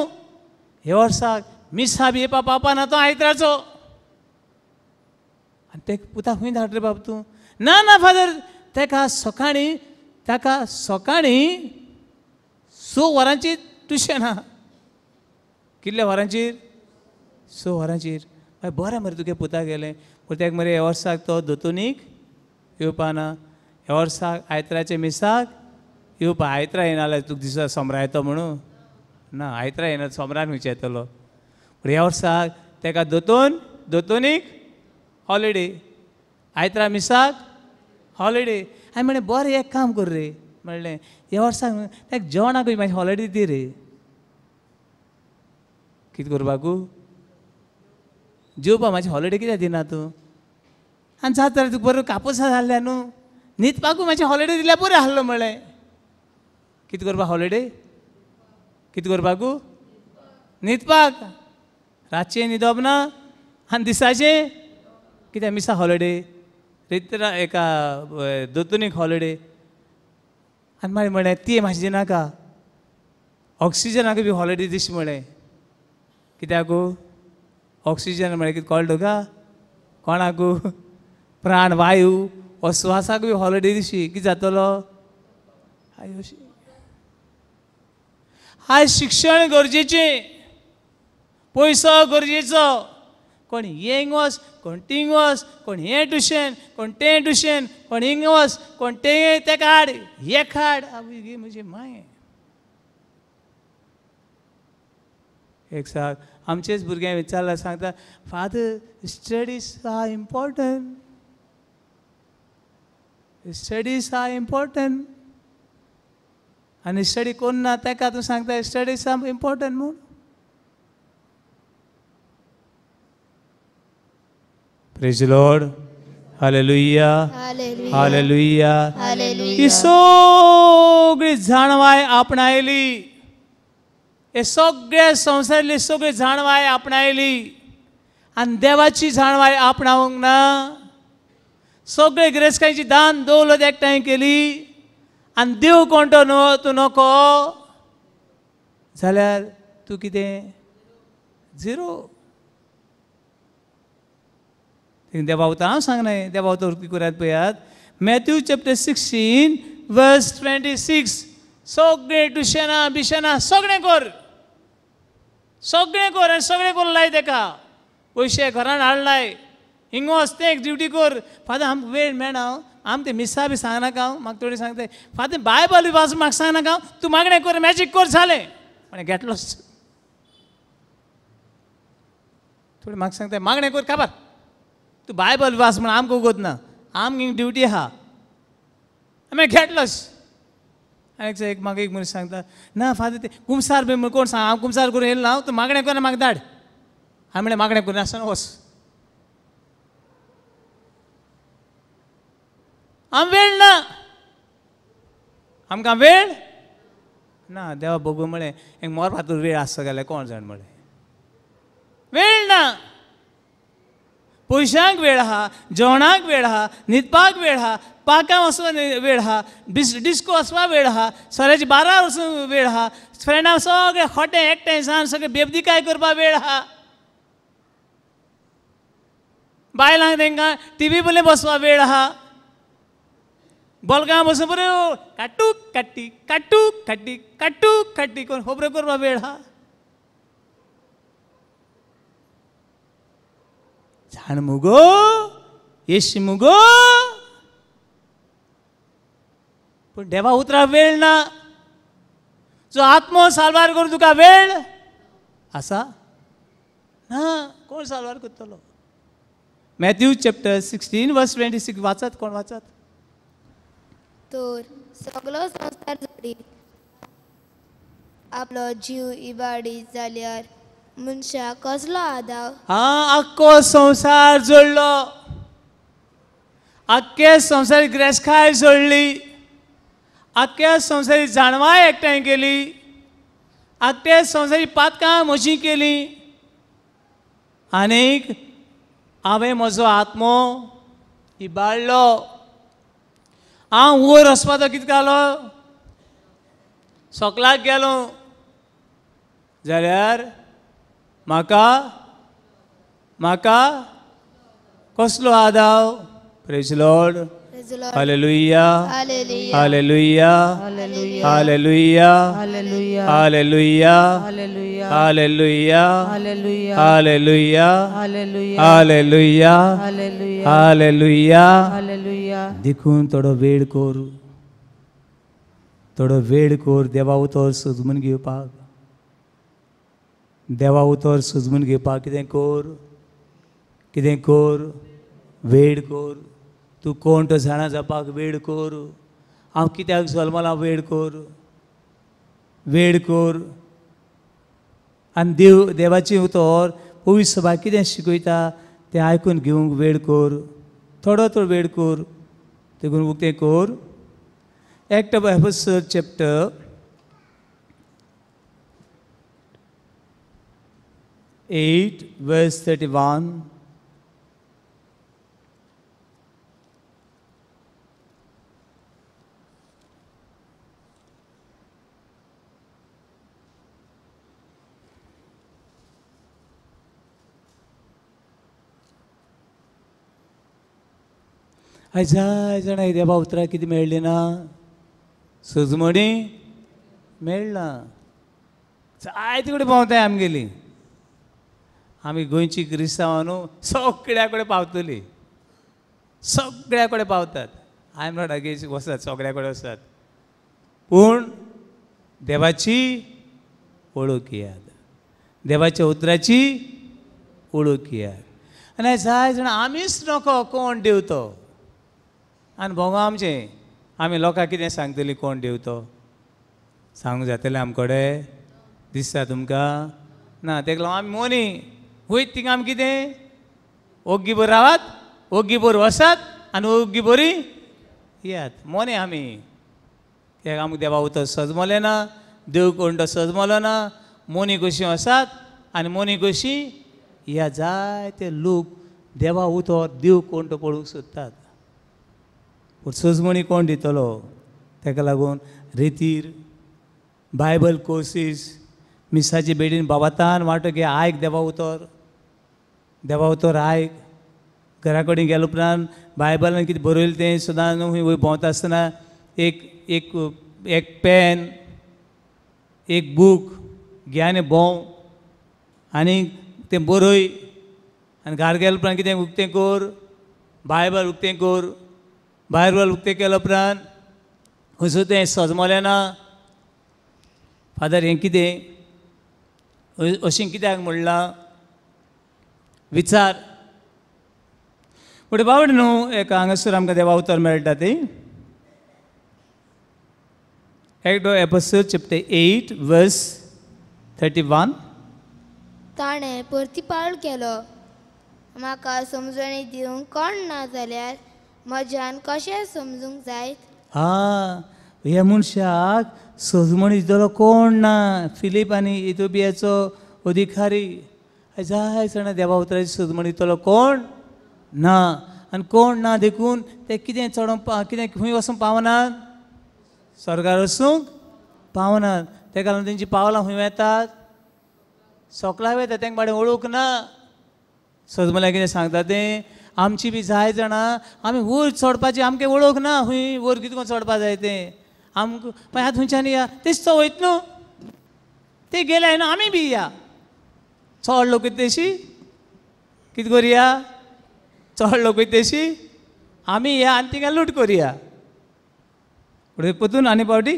हे वर्साक मिसा बी येवपा पावपाना तो आयतराचो. आनी ते पुता खंय धाड रे बाब तूं? ना ना फादर, ताका सकाळीं, ताका सकाळीं 6 वरांचेर ट्युशन आहा. कितल्या वरांचेर? 6 वरांचेर. मागीर बरें मरे तुगे पुता गेलें पूण तेका मरे ह्या वर्साक तो दोतोनीक येवपा ना, ह्या वर्साक आयतराचे मिसाक येवपा. आयतरा येना जाल्यार तुका दिसता सोमरा येतो म्हणून ना, आयतरा येना सोमरान खंयचे येतलो. पूण ह्या वर्साक तेका दोतोनीक हॉलिडे, आयतरा मिसाक हॉलिडे. हांवें म्हणलें बरें एक काम कर रे, म्हणलें ह्या वर्साक तेका जेवणाक मातशी हॉलिडे दी रे. कितें करपाकू जेवपा मातशी हॉलिडे कित्याक दिना तूं? आनी जाता जाल्यार तुका बरो कापूस जाल्ल्या न्हू, न्हिदपाकूय मातशी हॉलिडे दिल्यार बरें आहलो. म्हणलें कितें करपाक हॉलिडे? कितें करपाकू? न्हिदपाक. रातचें न्हिदप ना आनी दिसाचें कित्याक मिसा हॉलिडे, रित्रा एका दोतोनीक हॉलिडे. आनी मागीर म्हणलें ती मातशें दिनाका, ऑक्सिजनाक बी हॉलिडे दिशी. म्हणलें कित्याकू? ऑक्सिजन म्हळ्यार कितें कळटा तुका? कोणाकू? प्राण वायू हो स्वासाक बी हॉलिडे दिशी कितें जातलो? आयज शिक्षण गरजेचें, पयसो गरजेचो. कोण हेंग वच, कोण तींग वच, कोण हें ट्युशन, कोण तें ट्युशन, कोण हिंग वच, कोण तें तेका हाड, हें हाड. आवय गे म्हजी माय. एक साक आमचेच भुरग्यांक विचारल्यार सांगता, father studies are important, studies are important. आनी स्टडी कोण ना तेका तूं सांगता स्टडीज are important म्हूण. Praise Lord, hallelujah, hallelujah. ही सगळी जाणवाय आपणायली, हे सगळे संवसारांतली सगळी जाणवाय आपणायली आनी देवाची जाणवाय आपणावंक ना. सगळे गिरेस्तकायेची दान दौलत एकठांय केली आनी देव कोण तो न्हू तूं नको जाल्यार तूं कितें? झिरो. देवा उतर हांव सांगनाय, देवा उतर कुरात पळयात, मॅथ्यू चॅप्टर 16 वर्स 26. सगळें ट्युशनां बिशनां सगळें कर, सगळें कर आनी सगळें करून लाय तेका, पयशे घरान हाडलाय, हिंग वच तें एक ड्युटी कर. फादर आमकां वेळ मेळना, आम तें मिसा बी सांगनाका हांव, म्हाका थोडी सांगता फादर बायबल बी वाचून म्हाका सांगनाका हांव, तूं मागणें कर, मॅजीक कर, जालें. म्हणलें घेतलोच. थोडी म्हाका सांगता मागणें कर काबार, तूं बायबल वाच म्हण आमकां उगत ना, आमकां ड्युटी आहा. आमी घेतलोच. आनी एक म्हाका एक मनीस सांगता, ना फादर ते कुमसार बी कोण सांग, हांव कुमसार करून येयलो ना, तूं मागणें कर म्हाका धाड. हांवें म्हणलें मागणें करून आसतना वच, आम वेळ ना, आमकां वेळ ना. देवा बघू म्हळें एक मोरपातूर वेळ आसता जाल्यार कोण जाण म्हळें वेळ ना. पयशांक वेळ आहा, जेवणाक वेळ आहा, न्हिदपाक वेळ आहा, पाकां वचूंक वेळ आहा, डिस्को वचपाक वेळ आहा, सोऱ्याची बारा वचूंक वेळ आहा, फ्रेंडां सगळे खोटें एकठांय जावन सगळे बेबदिकाय करपाक वेळ आहा, बायलांक तेंकां टिवी पळय बसपाक वेळ आहा, बोलगां बसून बऱ्यो काटूक काटी काटूक काटी काटूक काटी करून खबऱ्यो करपाक वेळ आहा. जाण मुगो येश मुगो, पूण देवा उतराक वेळ ना. जो आत्मो साल्वार करून तुका वेळ आसा ना, कोण साल्वार करतलो? मॅथ्यू चॅप्टर 16 वर्स 26 वाचात, कोण वाचात? तर सगळो संवसार जोडीत आपलो जीव इबाडीत जाल्यार मनशाक कसलो आदाव? हा, आख्खो संवसार जोडलो, आख्खे संवसारी गिरेस्तकाय जोडली, आख्ख्या संवसारी जाणवाय एकठांय केली, आख्ख्या संवसारी पातकां म्हजी केली, आनीक हांवें म्हजो आत्मो इबाडलो. हांव वयर वचपाचो कितें जालो? सकलाक गेलो जाल्यार म्हाका म्हाका कसलो आदाव? Praise Lord, Hallelujah, hallelujah, hallelujah, hallelujah, hallelujah, hallelujah, hallelujah, hallelujah. देखून थोडो वेळ कर, थोडो वेळ कर देवा उतर सजमून घेवपाक, देवा उतर सजमून घेवपाक कितें कर, कितें कर, वेळ कर. तूं कोण तो जाणा जावपाक वेळ कर. हांव कित्याक जल्मला वेळ कर, वेळ कर. आनी देव देवाचें उतर पवित्र सभा कितें शिकयता तें आयकून घेवंक वेळ कर, थोडो थोडो वेळ कर. देखून उक्तें कर. Act of Apostle chapter 8 verse 31. आयज जाय जाणां देवा उतरां कितें मेळ्ळी ना, सजमणी मेळना. जायते कडेन भोंवताय आमगेली, आमी गोंयची क्रिस्तांवां न्हू सगळ्या कडेन पावतली, सगळ्या कडेन पावतात. I am not against वचात, सगळ्या कडेन वचात, पूण देवाची वळख घेयात, देवाच्या उतराची वळख घेयात. आनी जाय जाणां आमीच नको कोण देव तो, आनी भोंगो आमचें, आमी लोकांक कितें सांगतली कोण देव तो, सांगूंक जातलें आमकडे दिसता तुमकां ना? तेका लागून आमी मोनी वयत थिंगा आमी कितें ओग्गी बरी रावात, ओग्गी बरी वसात आनी ओग्गी बरी येयात. मोने आमी, कित्याक आमकां देवा उतर सजमलें ना, देव कोण तो सजमलो ना. मोनी कशी वसात आनी मोनी कशी ह्या जायते लोक देवा उतर देव कोण तो पळोवंक सोदतात, पूण सजमणी कोण दितलो? ताका लागून रेतीर बायबल कोर्सीस, मिसाचे बेडीन बाबातान वांटो घे, आयक देवा उतर, देवा उतर आयक. घरा कडेन गेले उपरांत बायबलान कितें बरयलें तें सदां न्हू वयर भोंवता आसतना एक एक एक पेन, एक बूक घे आनी भोंव आनी तें बरय. आनी घरा गेले उपरांत कितें उक्तें कर, बायबल उक्तें कर. बायबल उक्तें केले उपरांत खंयसर तें सजमलें ना, फादर हें कितें अशें कित्याक म्हणलां, विचार. पूण बावड न्हू एक हांगासर आमकां देवा उतर मेळटा ती Act of Apostle chapter 8 verse 31. ताणें परतीपाळ केलो, म्हाका समजणी दिवंक कोण ना जाल्यार म्हज्यान कशें समजूंक जायत? आं, ह्या मनशाक सजमणी दितलो कोण ना. फिलीप आनी इथोपियाचो अधिकारी जाय जाणां देवा उतराची सजमणी दितलो कोण ना. आनी कोण ना देखून ते कितें चडोवंक कितें खंय वचूंक पावनात, स्वर्गार वचूंक पावनात. तेका लागून तेंची पावलां खंय वेतात, सोकला वेता, तेंका बाडे वळूंक ना. सजमल्या कितें सांगता तें, आमची बी जाय जाणां आमी वयर चडपाची आमकां वळख ना, खंय वयर कितें करून चडपा जाय तें आमकां. मागीर आतां खंयच्यान या तेच तो वयत न्हू, ते गेले न्हू आमी बी या. चड लोक तेशी कितें करुया, चड लोक तेशी आमी या आनी तिंगा लूट करुया. परतून आनी पावटी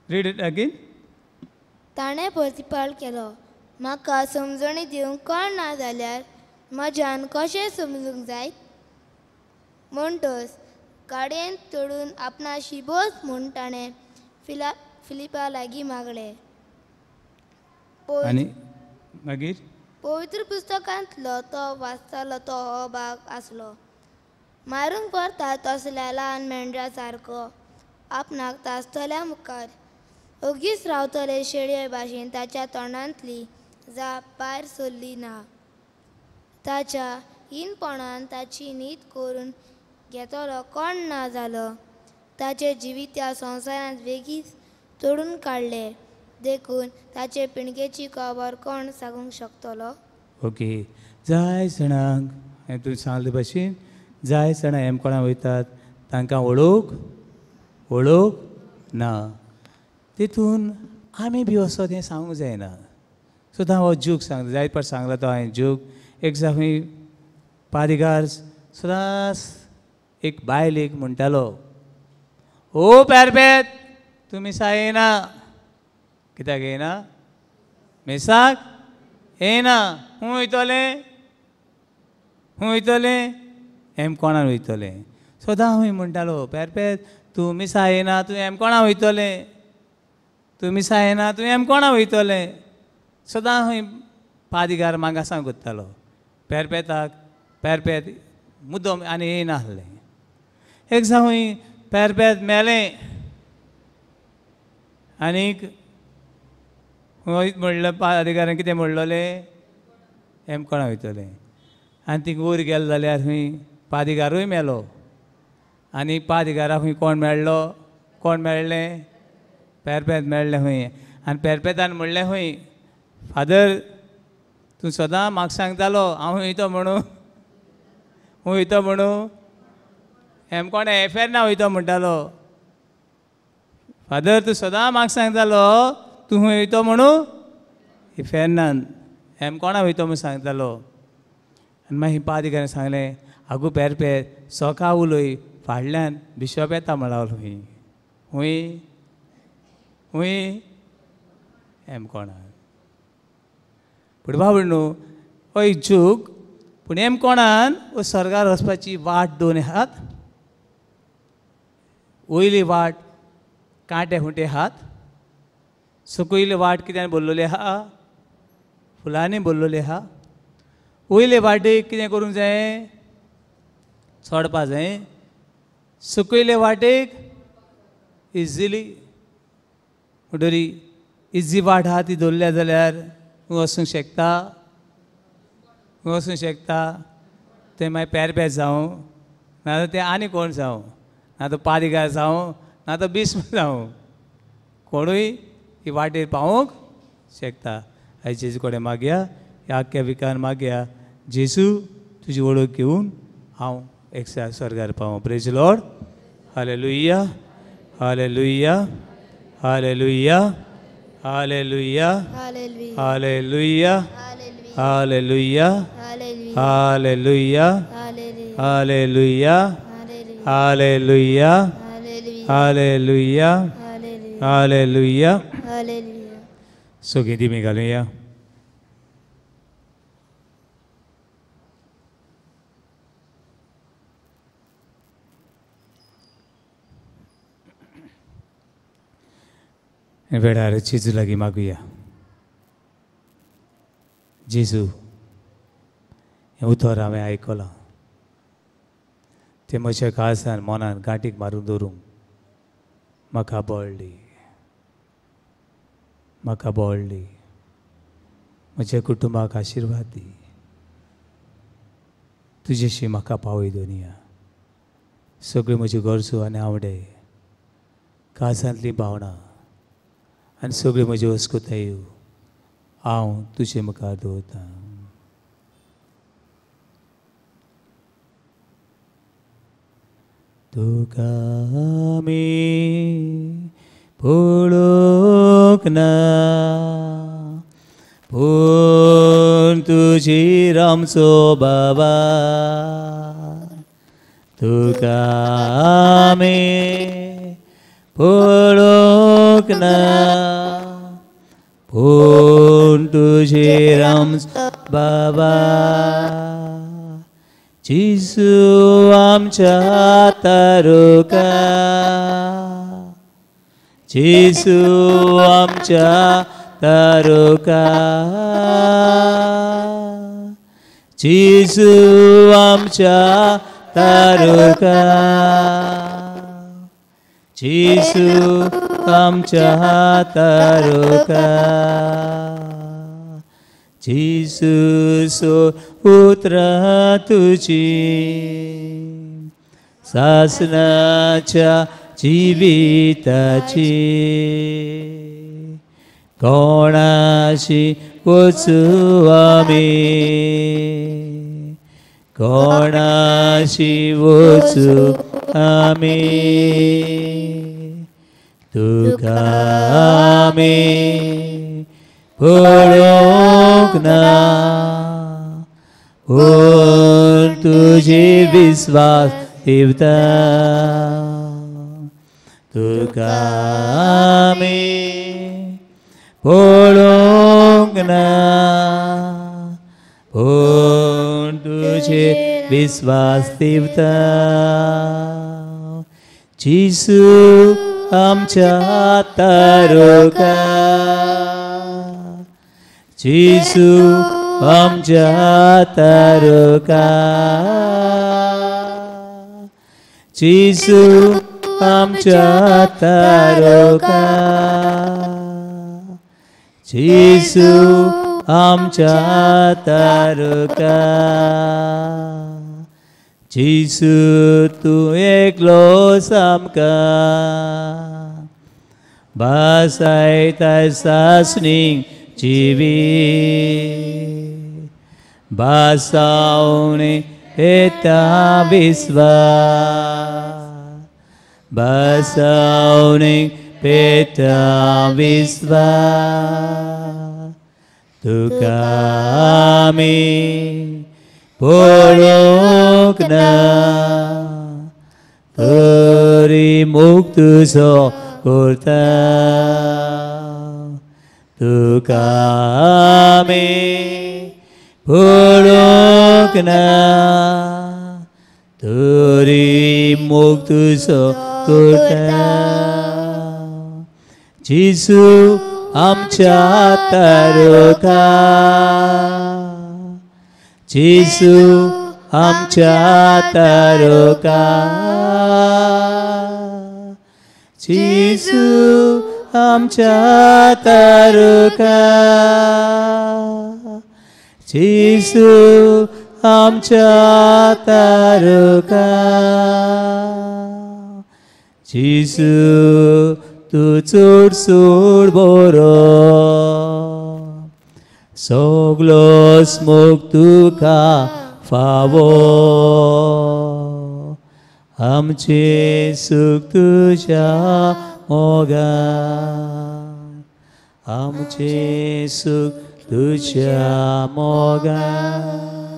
रीड it again. ताणें प्रतिपाळ केलो, म्हाका समजणी दिवंक कोण ना जाल्यार म्हज्यान कशें समजूंक जायत? म्हणटच गाडयेन चडून आपणाशी बस म्हूण ताणें फिलिपा लागीं मागलें. आनी मागीर पवित्र पुस्तकांतलो तो वाचतालो तो हो भाग आसलो, मारूंक व्हरता तसल्या ल्हान मेंढरा सारको आपणाक तासतल्या मुखार ओगीच रावतले शेळये भाशेन ताच्या तोंडांतली जाप भायर सरली ना. ताच्या हीनपणान ताची नीत करून घेतलो कोण ना जालो. ताचे जिवीत त्या संवसारांत वेगीच तोडून काडलें, देखून ताचे पिणगेची खबर कोण सांगूंक शकतलो? ओके, जाय जाणांक हांवें तुमी सांगले भाशेन जाय जाणां हेमकोणा वयतात तांकां वळोवंक वळोवंक ना. तितून आमी बी वचत हें सांगूंक जायना. सुद्दां हो जूक सांगता, जायत पाट सांगला तो हांवें जूक. एक दिसा खंय पादिगार सदांच एक बायल एक म्हणटालो, ओ पेरपेत तूं मिसा येना. कित्याक येना? मिसाक येना. खूंय वयतलें? खूंय वयतलें? हेमकोणान वयतलें. सदां खंय म्हणटालो, पेरपेत तूं मिसा येना, तूं हेमकोणा वयतलें, तूं मिसा येना, तूं हेमकोणा वयतलें. सदां खंय पादिगार मागासां करतालो पेरपेताक, पेरपेत मुद्दम आनी येयनासलें. एक दिसा खंय पेरपेत मेलें आनीक खंय म्हणलें पादिगारान कितें म्हणलोलें, हेमकोणा वयतलें. आनी थिंग वयर गेले जाल्यार खंय पादिगारूय मेलो आनी पादिगाराक खंय कोण मेळ्ळो? कोण मेळ्ळें? पेरपेत मेळ्ळें खंय. आनी पेरपेतान म्हणलें खंय, फादर तूं सदां म्हाका सांगतालो हांव वयतो म्हणून, वयतो म्हणून हेमकोणा एफेर्ना वयतो म्हणटालो. फादर तूं सदां म्हाका सांगतालो तूं खंय वयतो म्हणून इफेर्नान, हेमकोणा वयतो म्हणून सांगतालो. आनी मागीर पादिगारान सांगलें, आगो पेरपेत सोका उलय, फाडल्यान बिशॉप येता म्हणलो खंय. खंय खंय? हेमकोणा. पूण बाबड न्हू हो एक जूक. पूण हेमकोणान स्वर्गार वचपाची वाट दोन आहात. वयली वाट कांटे खुंटे आहात, सकयली वाट कित्यान भरलेली आहा? फुलांनी भरलेली आहा. वयले वाटेक कितें करूंक जाय? चडपा जाय. सकयले वाटेक इजिली म्हणटरी इजी वाट आहा ती धरल्या जाल्यार तूं वचूंक शकता, तूं वचूंक शकता. तें मागीर पेरपेत जावं, नाजाल्यार तें आनी कोण जावं, ना तो पादिगार जावं, ना तो बिस्प जावं, कोणूय ही वाटेर पावोवंक शकता. आयज जेजू कडेन मागया, ह्या आख्ख्या विकान मागया, जेजू तुजी वळख घेवन हांव एक स्वर्गार पावूं. Praise Lord. Hallelujah, hallelujah, hallelujah, hallelujah, hallelujah, hallelujah, hallelujah, hallelujah, hallelujah, hallelujah, hallelujah. सगळीं दिमी घालुया. वेळार जेजू लागीं मागुया. जेजू, हें उतर हांवें आयकलां, तें म्हज्या काळजान मनान गांठीक मारून दवरूंक म्हाका बळ दी, म्हाका बळ दी. म्हज्या कुटुंबाक आशिर्वाद दी, तुजेशी म्हाका पावय दोनिया. सगळ्यो म्हज्यो गरजो आनी आवडे, काळजांतलीं भावनां आनी सगळ्यो म्हज्यो अस्कुतायो हांव तुजे मुखार दवरतां. तुका आमी पळोवंक ना, पूण तुजीर आमचो बाबा. तुका आमी पळोवंक ना, पूण तुजीर आमचो बाबा. जेजू आमच्या तारुका, जेजू आमच्या तारुका, जेजू आमच्या तारुका, जेजू आमच्या तारुका. जेजू सो उतरां तुजी सासनाच्या जिविताची, कोणाशी वचूं आमी, कोणाशी वचूं आमी, तुका आमी पळोवंक ना, पूण तुजेर विस्वास ठेवता. तुका आमी पळोवंक ना, पूण तुजेर विस्वास ठेवता. जेजू आमच्या तारका, जेजू आमच्या तारका, जेजू आमच्या तारका, जेजू आमच्या तारका. जेजू तूं एकलोच आमकां भासायता सासणीक जिवीत, भासावणे येता विस्वास, भासावणे पेटा विस्वास. तुका आमी पळोवंक ना, तरी मोग तुजो करता. तुका आमी पळोवंक ना, तरी मोग तुजो करता. जेजू आमच्या तारका, जेजू आमच्या तारका, जेजू आमच्या तारका, जेजू आमच्या तारका. जेजू तूं चड चड बरो, सगलोच मोग तुका फावो, आमचें सूख तुज्या मोगान, आमचें सूख तुज्या मोगान.